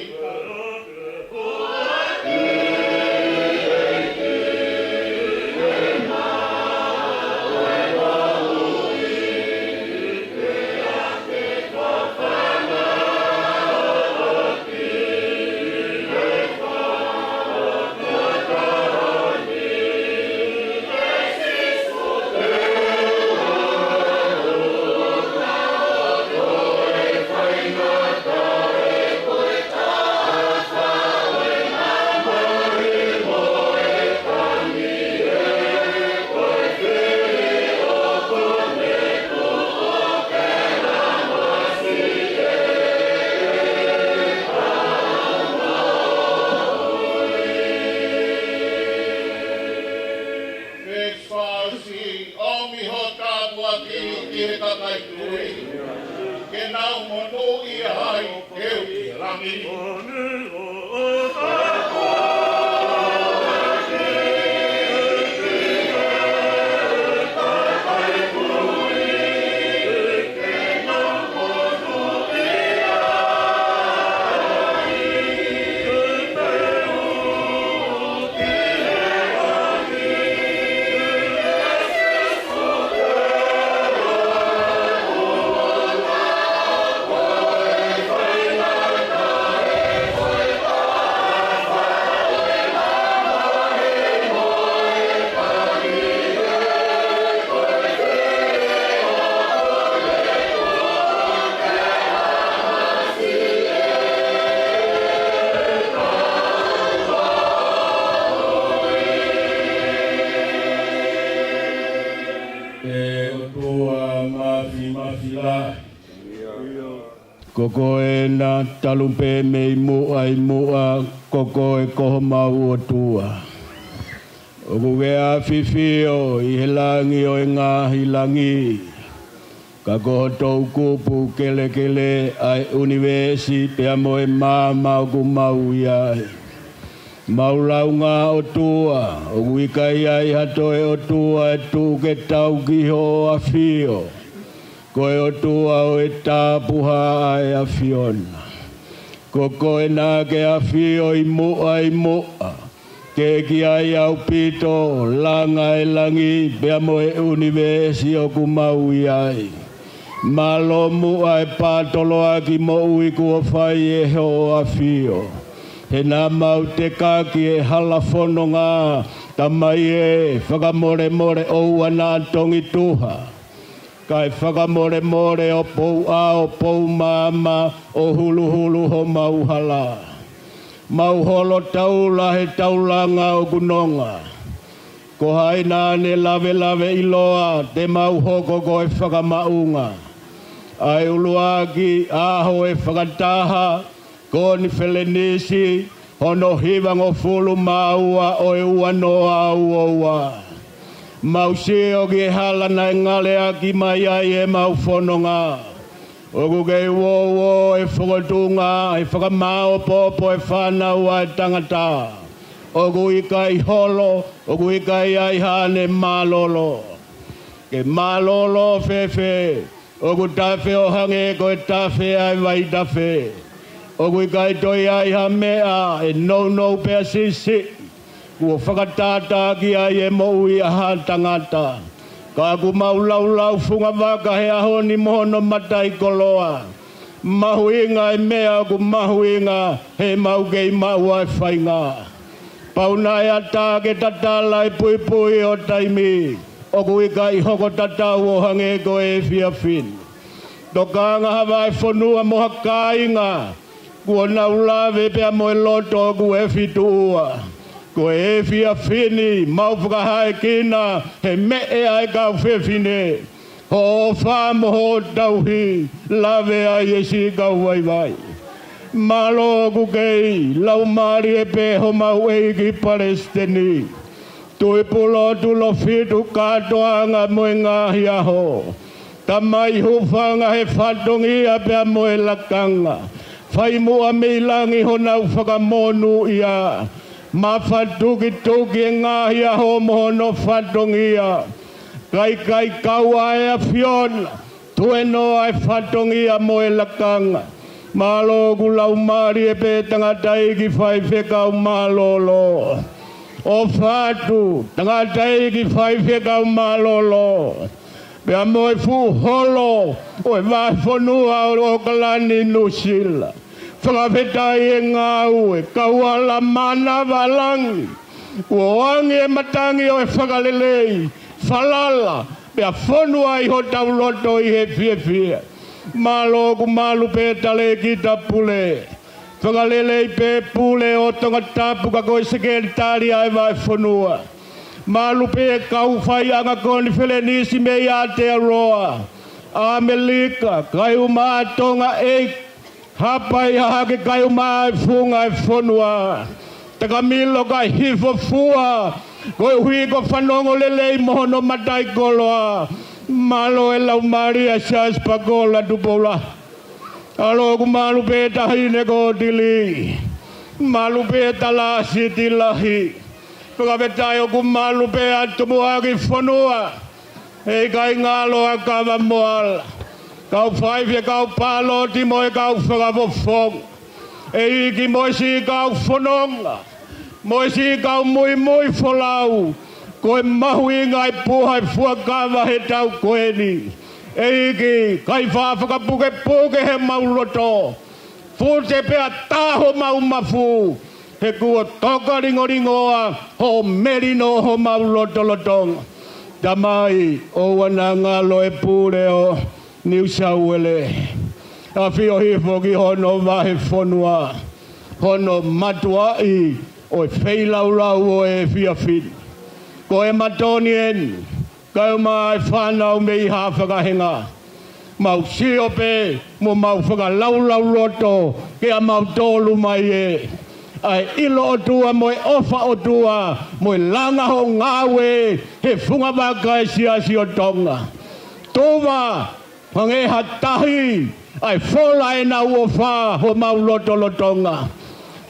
Ke nau monūʻia ai, ke u ki langi. ʻE ʻOtua Māfimafi lahi, ko koe naʻa talu pē mei muʻa ʻi muʻa, ko koe ko homau ʻOtua. ʻOku ke ʻafifio ʻi he langi ʻo e ngaahi langi, ka ko ho toʻukupu kelekele ʻa e ʻunivēsi pea mo e maama ʻoku mau ʻi ai. Mau launga ʻOtua, ʻoku ʻikai ai ha toe ʻOtua ʻe tuʻu ke tau ki hoʻo ʻafio. Ko e ʻOtua ʻo e tapuhā ʻa e ʻAfiona. Ko koe naʻa ke ʻafio ʻi muʻa ʻi muʻa, ke ʻi ai ʻaupito langa e langi pea mo e ʻunivēsi ʻoku mau ʻi ai. Mālō muʻa e pātoloaki moʻui kuo fai ʻe hoʻo ʻAfio. He naʻa mau tekaki e hala fononga, Tamai ē, fakamolemole ʻoua naʻa tongi tuha, kae fakamolemole ʻo pou ʻao, pou maama, ʻo huluhulu homau hala. Mau holo taula he taulanga ʻoku nonga. Ko hai naʻa ne lavelaveʻiloa te mau hoko ko e fakamaʻunga? ʻA e ʻuluaki ʻaho ʻe fakataha, konifelenisi hono hivangofulu mā ua ʻo e ua noa ua ua. Mau sio ki he hala naʻe ngaleʻaki mai ai ʻemau fononga. ʻOku kei uouo e fokotuʻunga, e fakamāopoopo e fānau ʻa e tangata. ʻOku ʻikai holo, ʻoku ʻikai ai haʻane mālōlō. Ke mālōlō fēfē, ʻoku tafe ʻo hangē ko e tafe ʻa e vaitafe. ʻOku ʻikai toe ʻi ai ha meʻa ʻe nounou pea siʻisiʻi kuo fakatātā ki ai e moʻui ʻa ha tangata. Ka ʻoku mau laulau fungavaka he ʻaho ni mo hono mataʻikoloa. Mahuʻinga e meʻa ʻoku mahuʻinga he mau kei maʻu ʻa e fainga. Pau naʻe ʻatā ke tatala e puipui ʻo taimi, ʻoku ʻikai hoko tatau ʻo hangē ko e efiafi ni. Tokanga ha vahefonua mo ha kāinga kuo nau lave pea mo e loto ʻoku efi tuʻua. Ko e efiafi ni mau fakahāʻekina he meʻe ʻa e kau fefine, hoʻo ʻofa mo hoʻo tauhi, lave ai e siʻi kau vaivai. Mālō ʻoku kei laumālie pē homau ʻEiki Palesiteni, Tuʻipulotu Lofitu Kātoanga mo e Ngaahi ʻAho. Tamai, hūfanga he fatongia pea mo e lakanga. Fai muʻa mei langi honau fakamonūʻia. Mafatukituki e ngaahi ʻaho mo hono fatongia. Kae ʻikai kau ʻa e ʻAfiona, tuenoa e fatongia mo e lakanga. Mālō ʻoku laumālie pē tangataʻeiki faifekau mālōlō. ʻOfa atu, tangataʻeiki faifekau mālōlō, pea mo e fuʻu holo ʻo e vahefonua ʻo ʻOkalani, Nuʻusila. Fakafetaʻi e ngāue, kau ala mānava ʻa langi. Kuo angi e matangi ʻo e fakalelei, falala, pea fonu ai hotau loto ʻi he fiefia. Mālō ʻoku malu pē Talēkita Pule. Fakalelei pē Pule ʻo Tongatapu ka ko e sekelitali ʻa e vahefonua. Malu pē kau faiʻanga konifelenisi mei Aotearoa, ʻAmelika, Kaiuma, Tonga, ʻEiki, Haʻapai, Hahake, Kaiuma, e funga e fonua. Takamilo kae hifo fua, koeʻuhi ko e fanongo lelei mo hono mataʻikoloa. Mālō e laumālie ʻa Siaosi Pakola Tupou Lahi. ʻAlo ʻoku malu pē Taʻahine ko Tili. Malu pē Talāsiti Lahi. Fakafetaʻi ʻoku malu pē ʻa Tumuʻaki Fonua. ʻE ʻikai ngalo ʻa Kava mo Ala. Kau faifi, kau pāloti mo e kau fakafofonga. ʻEiki mo e siʻi kau fononga. Mo e siʻi kau muimui folau. Ko e mahuʻinga e puha e fuakava he taʻu ko eni. ʻEiki, kae fakapukepuke homau loto. Fute pea tā homau mafu. He kuo toka lingolingoa hoʻo melino homau lotolotonga. Tamai, ʻoua naʻa ngalo e pule ʻo New South Wales. ʻAfio hifo ki hono vahefonua, hono mātuʻaki ʻo e feilaulau ʻo e efiafi ni. Ko e matoni eni, kae ʻumaʻā e fānau mei ha fakahenga. Mau sio pē mo mau fakalaulauloto kiate kimautolu mai ē. ʻA e ʻilo ʻOtua mo e ʻofa ʻOtua mo e langa hoʻo ngāue he fungavaka e Siasi ʻo Tonga. Tuva, hangē ha tahi, ʻa e fola ʻenau ʻofa homau lotolotonga.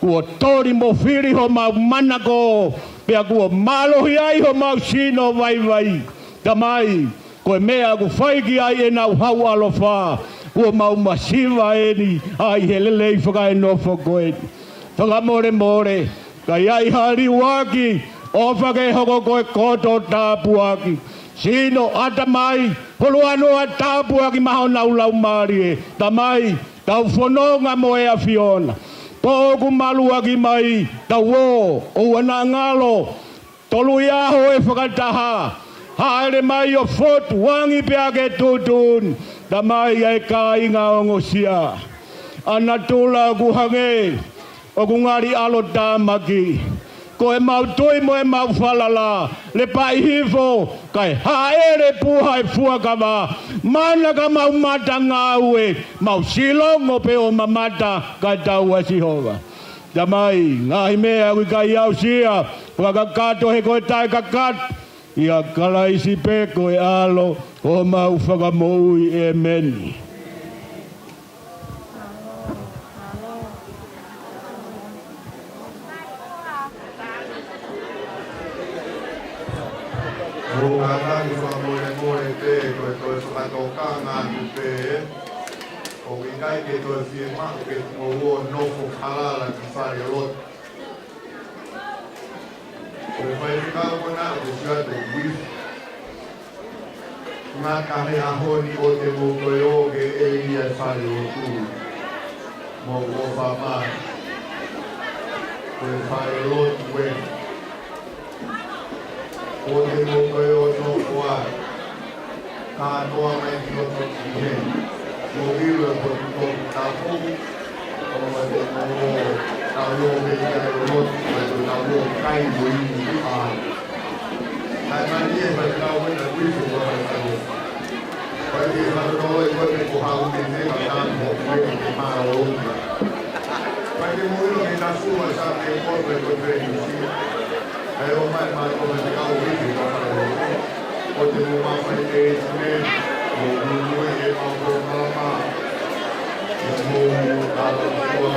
Kuo toli mo fili homau manako, pea kuo mālohi ai homau sino vaivai. Tamai, ko e meʻa ʻoku fai ki ai ʻenau hau ʻaloʻofa, kuo mau masiva eni ai he lelei fakaenofo ko eni. Fakamolemole, ka ʻi ai ha liuaki, ʻofa ke hoko ko e koto tāpuaki. Sino, ʻatamai, holo ʻa hono tāpuaki maʻa honau laumālie. Tamai, tau fononga mo e ʻAfiona. Pea ʻoku maluʻaki mai, tau ō, ʻoua naʻa ngalo. Tolu ʻi he ʻaho ʻe fakataha. Hāʻele mai ʻo fotu angi pea ke tuʻutuʻuni. Tamai, ʻa e kāinga ongosia. ʻA natula ʻoku hangē ʻoku ngali ʻalotāmaki. Ko ʻemau tui mo ʻemau falala, lepaʻi hifo, kae hāʻele puha e fuakava, mana ka mau mata ngāue, mau silongo pē ʻo mamata, kae tau ʻa Sihova. Tamai, ngaahi meʻa ʻoku ʻikai aʻusia, fakakakato he ko e taʻekakato, ʻia Kalaisi pē ko e ʻAlo, ko homau Fakamoʻui, ʻēmeni. Mou kātaki fakamolemole pē, ko e toe fakatokanga atu pē, ʻoku ʻikai ke toe fiemaʻu ke mou ō nofo falala ki fale lotu. Ko e faifekau ko ena ʻoku sio atu ki he uifi. Ngata he ʻaho ni ʻoua te mou toe ō ki he ʻēlia ʻo e fale lotu. Mou ō fāmai. Ko e fale lotu ē. ʻOua te mou toe ō nofo ai. Kātoa mai ki loto ki heni. Mou ʻilo e potu tapu. ʻOua te mou ō, tau ō mei ai ʻo lotu, ʻo tau ō kai mo inu ki ai. Naʻe mani e faifekau ena uifi ko e faifekau. Fai ke fakatolo e koe ko hau ke te ka tau mo kue ke mara o. Fai ke mou ʻilo ke tafu a sa ke ko e ko e Kae ʻomai mai ko e faifekau uifi ko e faifekau. ʻOua te mou mafai ke ʻi he meʻa, mou muimui he mau polokalama. Mou talo ki ʻoua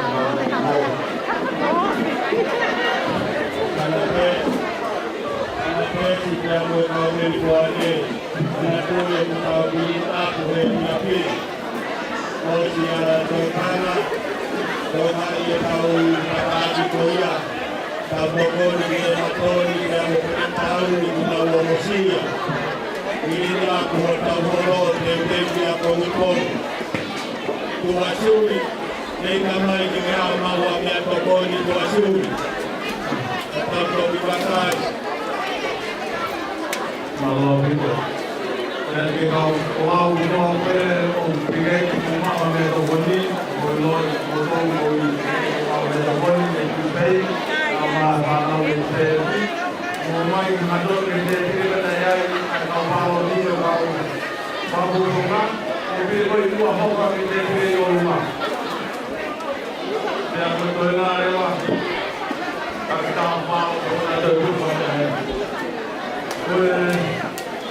mou. Ana pē, ana pē ki te amo e kau mei kuane, ana tō e kau mei ʻapu he pia pia. ʻOsi ʻa e tokanga, tokanga ʻi he kau kakaaki ko ia. Tau tokoni ki he matoni, ki he amo pē tau ni ki nau ongosia. ʻI he ʻaku hotau holo, teuteu ki he pongipongi. Tuʻa Siuli, nei ka mai ki he ʻaho maua meʻatokoni Tuʻa Siuli. Ka tau toki vakai. Mālō ʻaupito. Pea ke kau ʻoatu ʻa e pele ʻo pike ki he maʻa meʻatokoni, ʻo loi, ʻo tau, ʻo i, ʻo meʻatokoni, ʻe tupei, ʻa ma fānau ʻe tupei. ʻO mai ki mato ke te pike pata ai, ʻa e kau pāloti ʻo kau. Pāpū tonga, ʻe pike ko i ua hoka ke te pike i ʻolunga. Pea ko e toenga leva, ka ke tā pao, ko na te upa te hea. Ko e,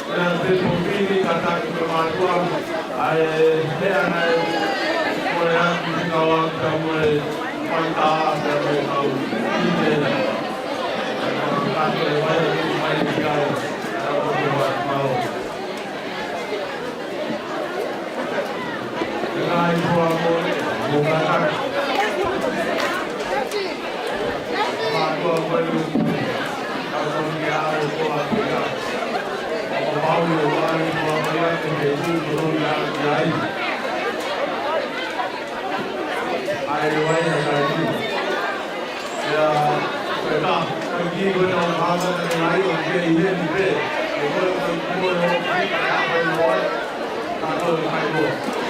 ʻe a te pōpili ka tā Mātuʻa, ʻa e hea naʻe kole atu ki he kau ʻāpī mo e faitā pea mo e kau ʻi he kato e vai atu mai ki ai, ʻa e kau ʻāpī mo e kau ʻāpī. Kae ʻoua mo e kātaki. Mātuʻa ko e luku. Ka ko e kia au ko a pia. Ko Paulu ko a ni ko a pia ke te tu ko ni a ki ai. ʻA e vai a kai. ʻIa, pea, ko e kiʻi ko e tau hanga ʻe ngai ʻo ke ʻi heni pē. Ko e ko e ko e ko e ko e ko e ko e ko e ko e ko e ko e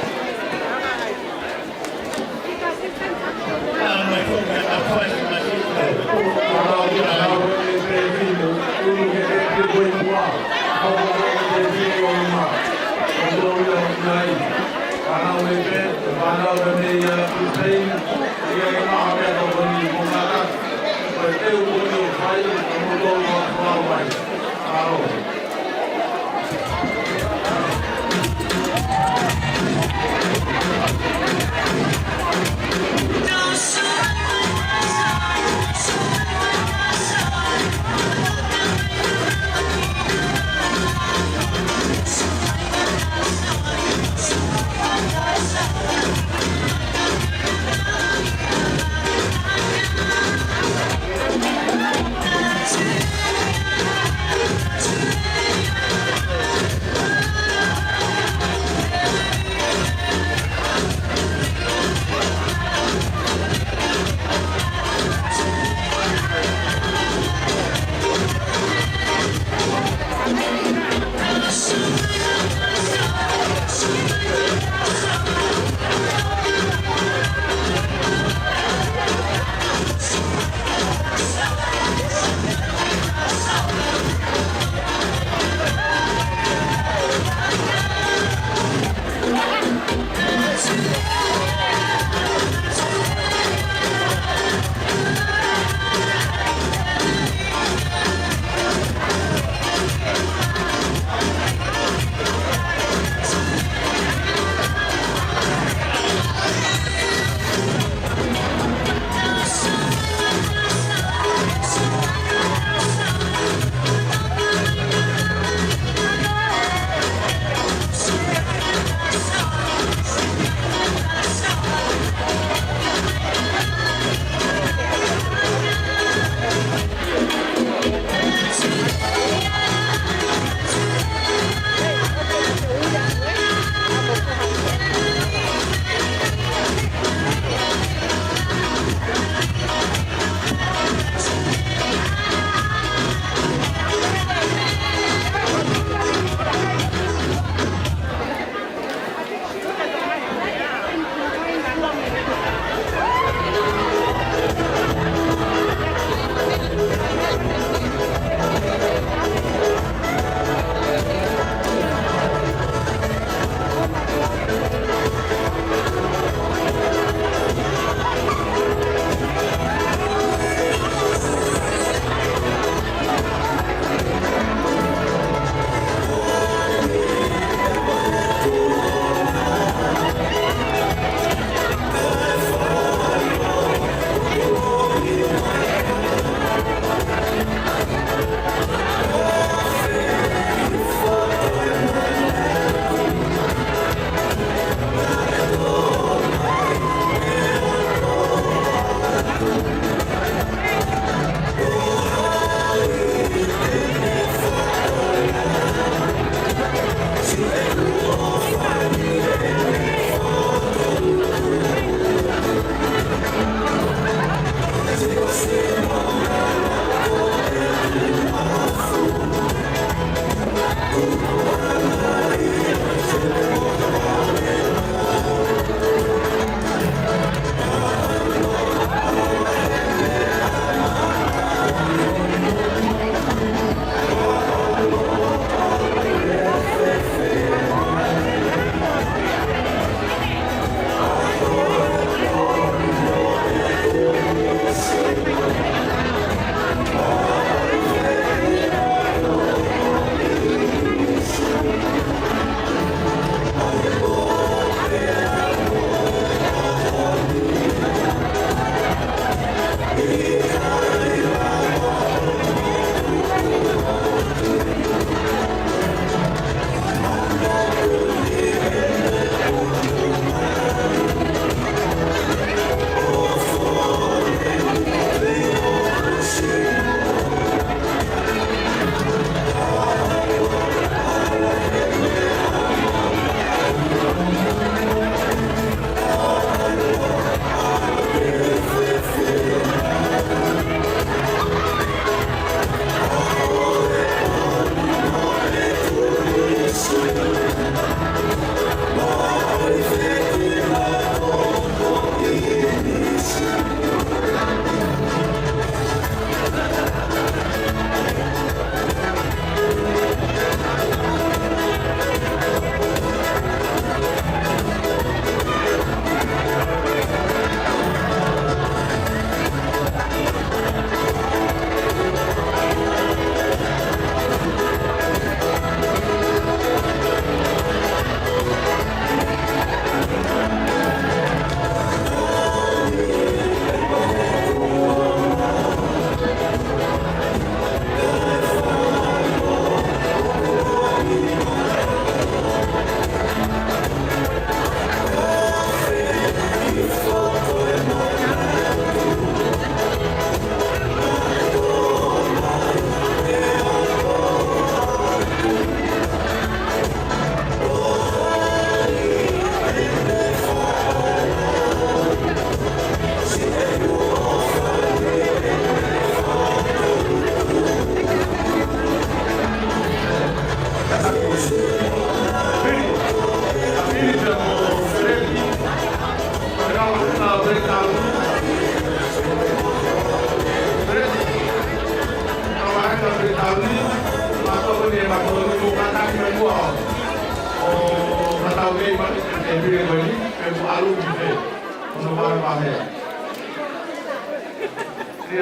Hono vahevahe.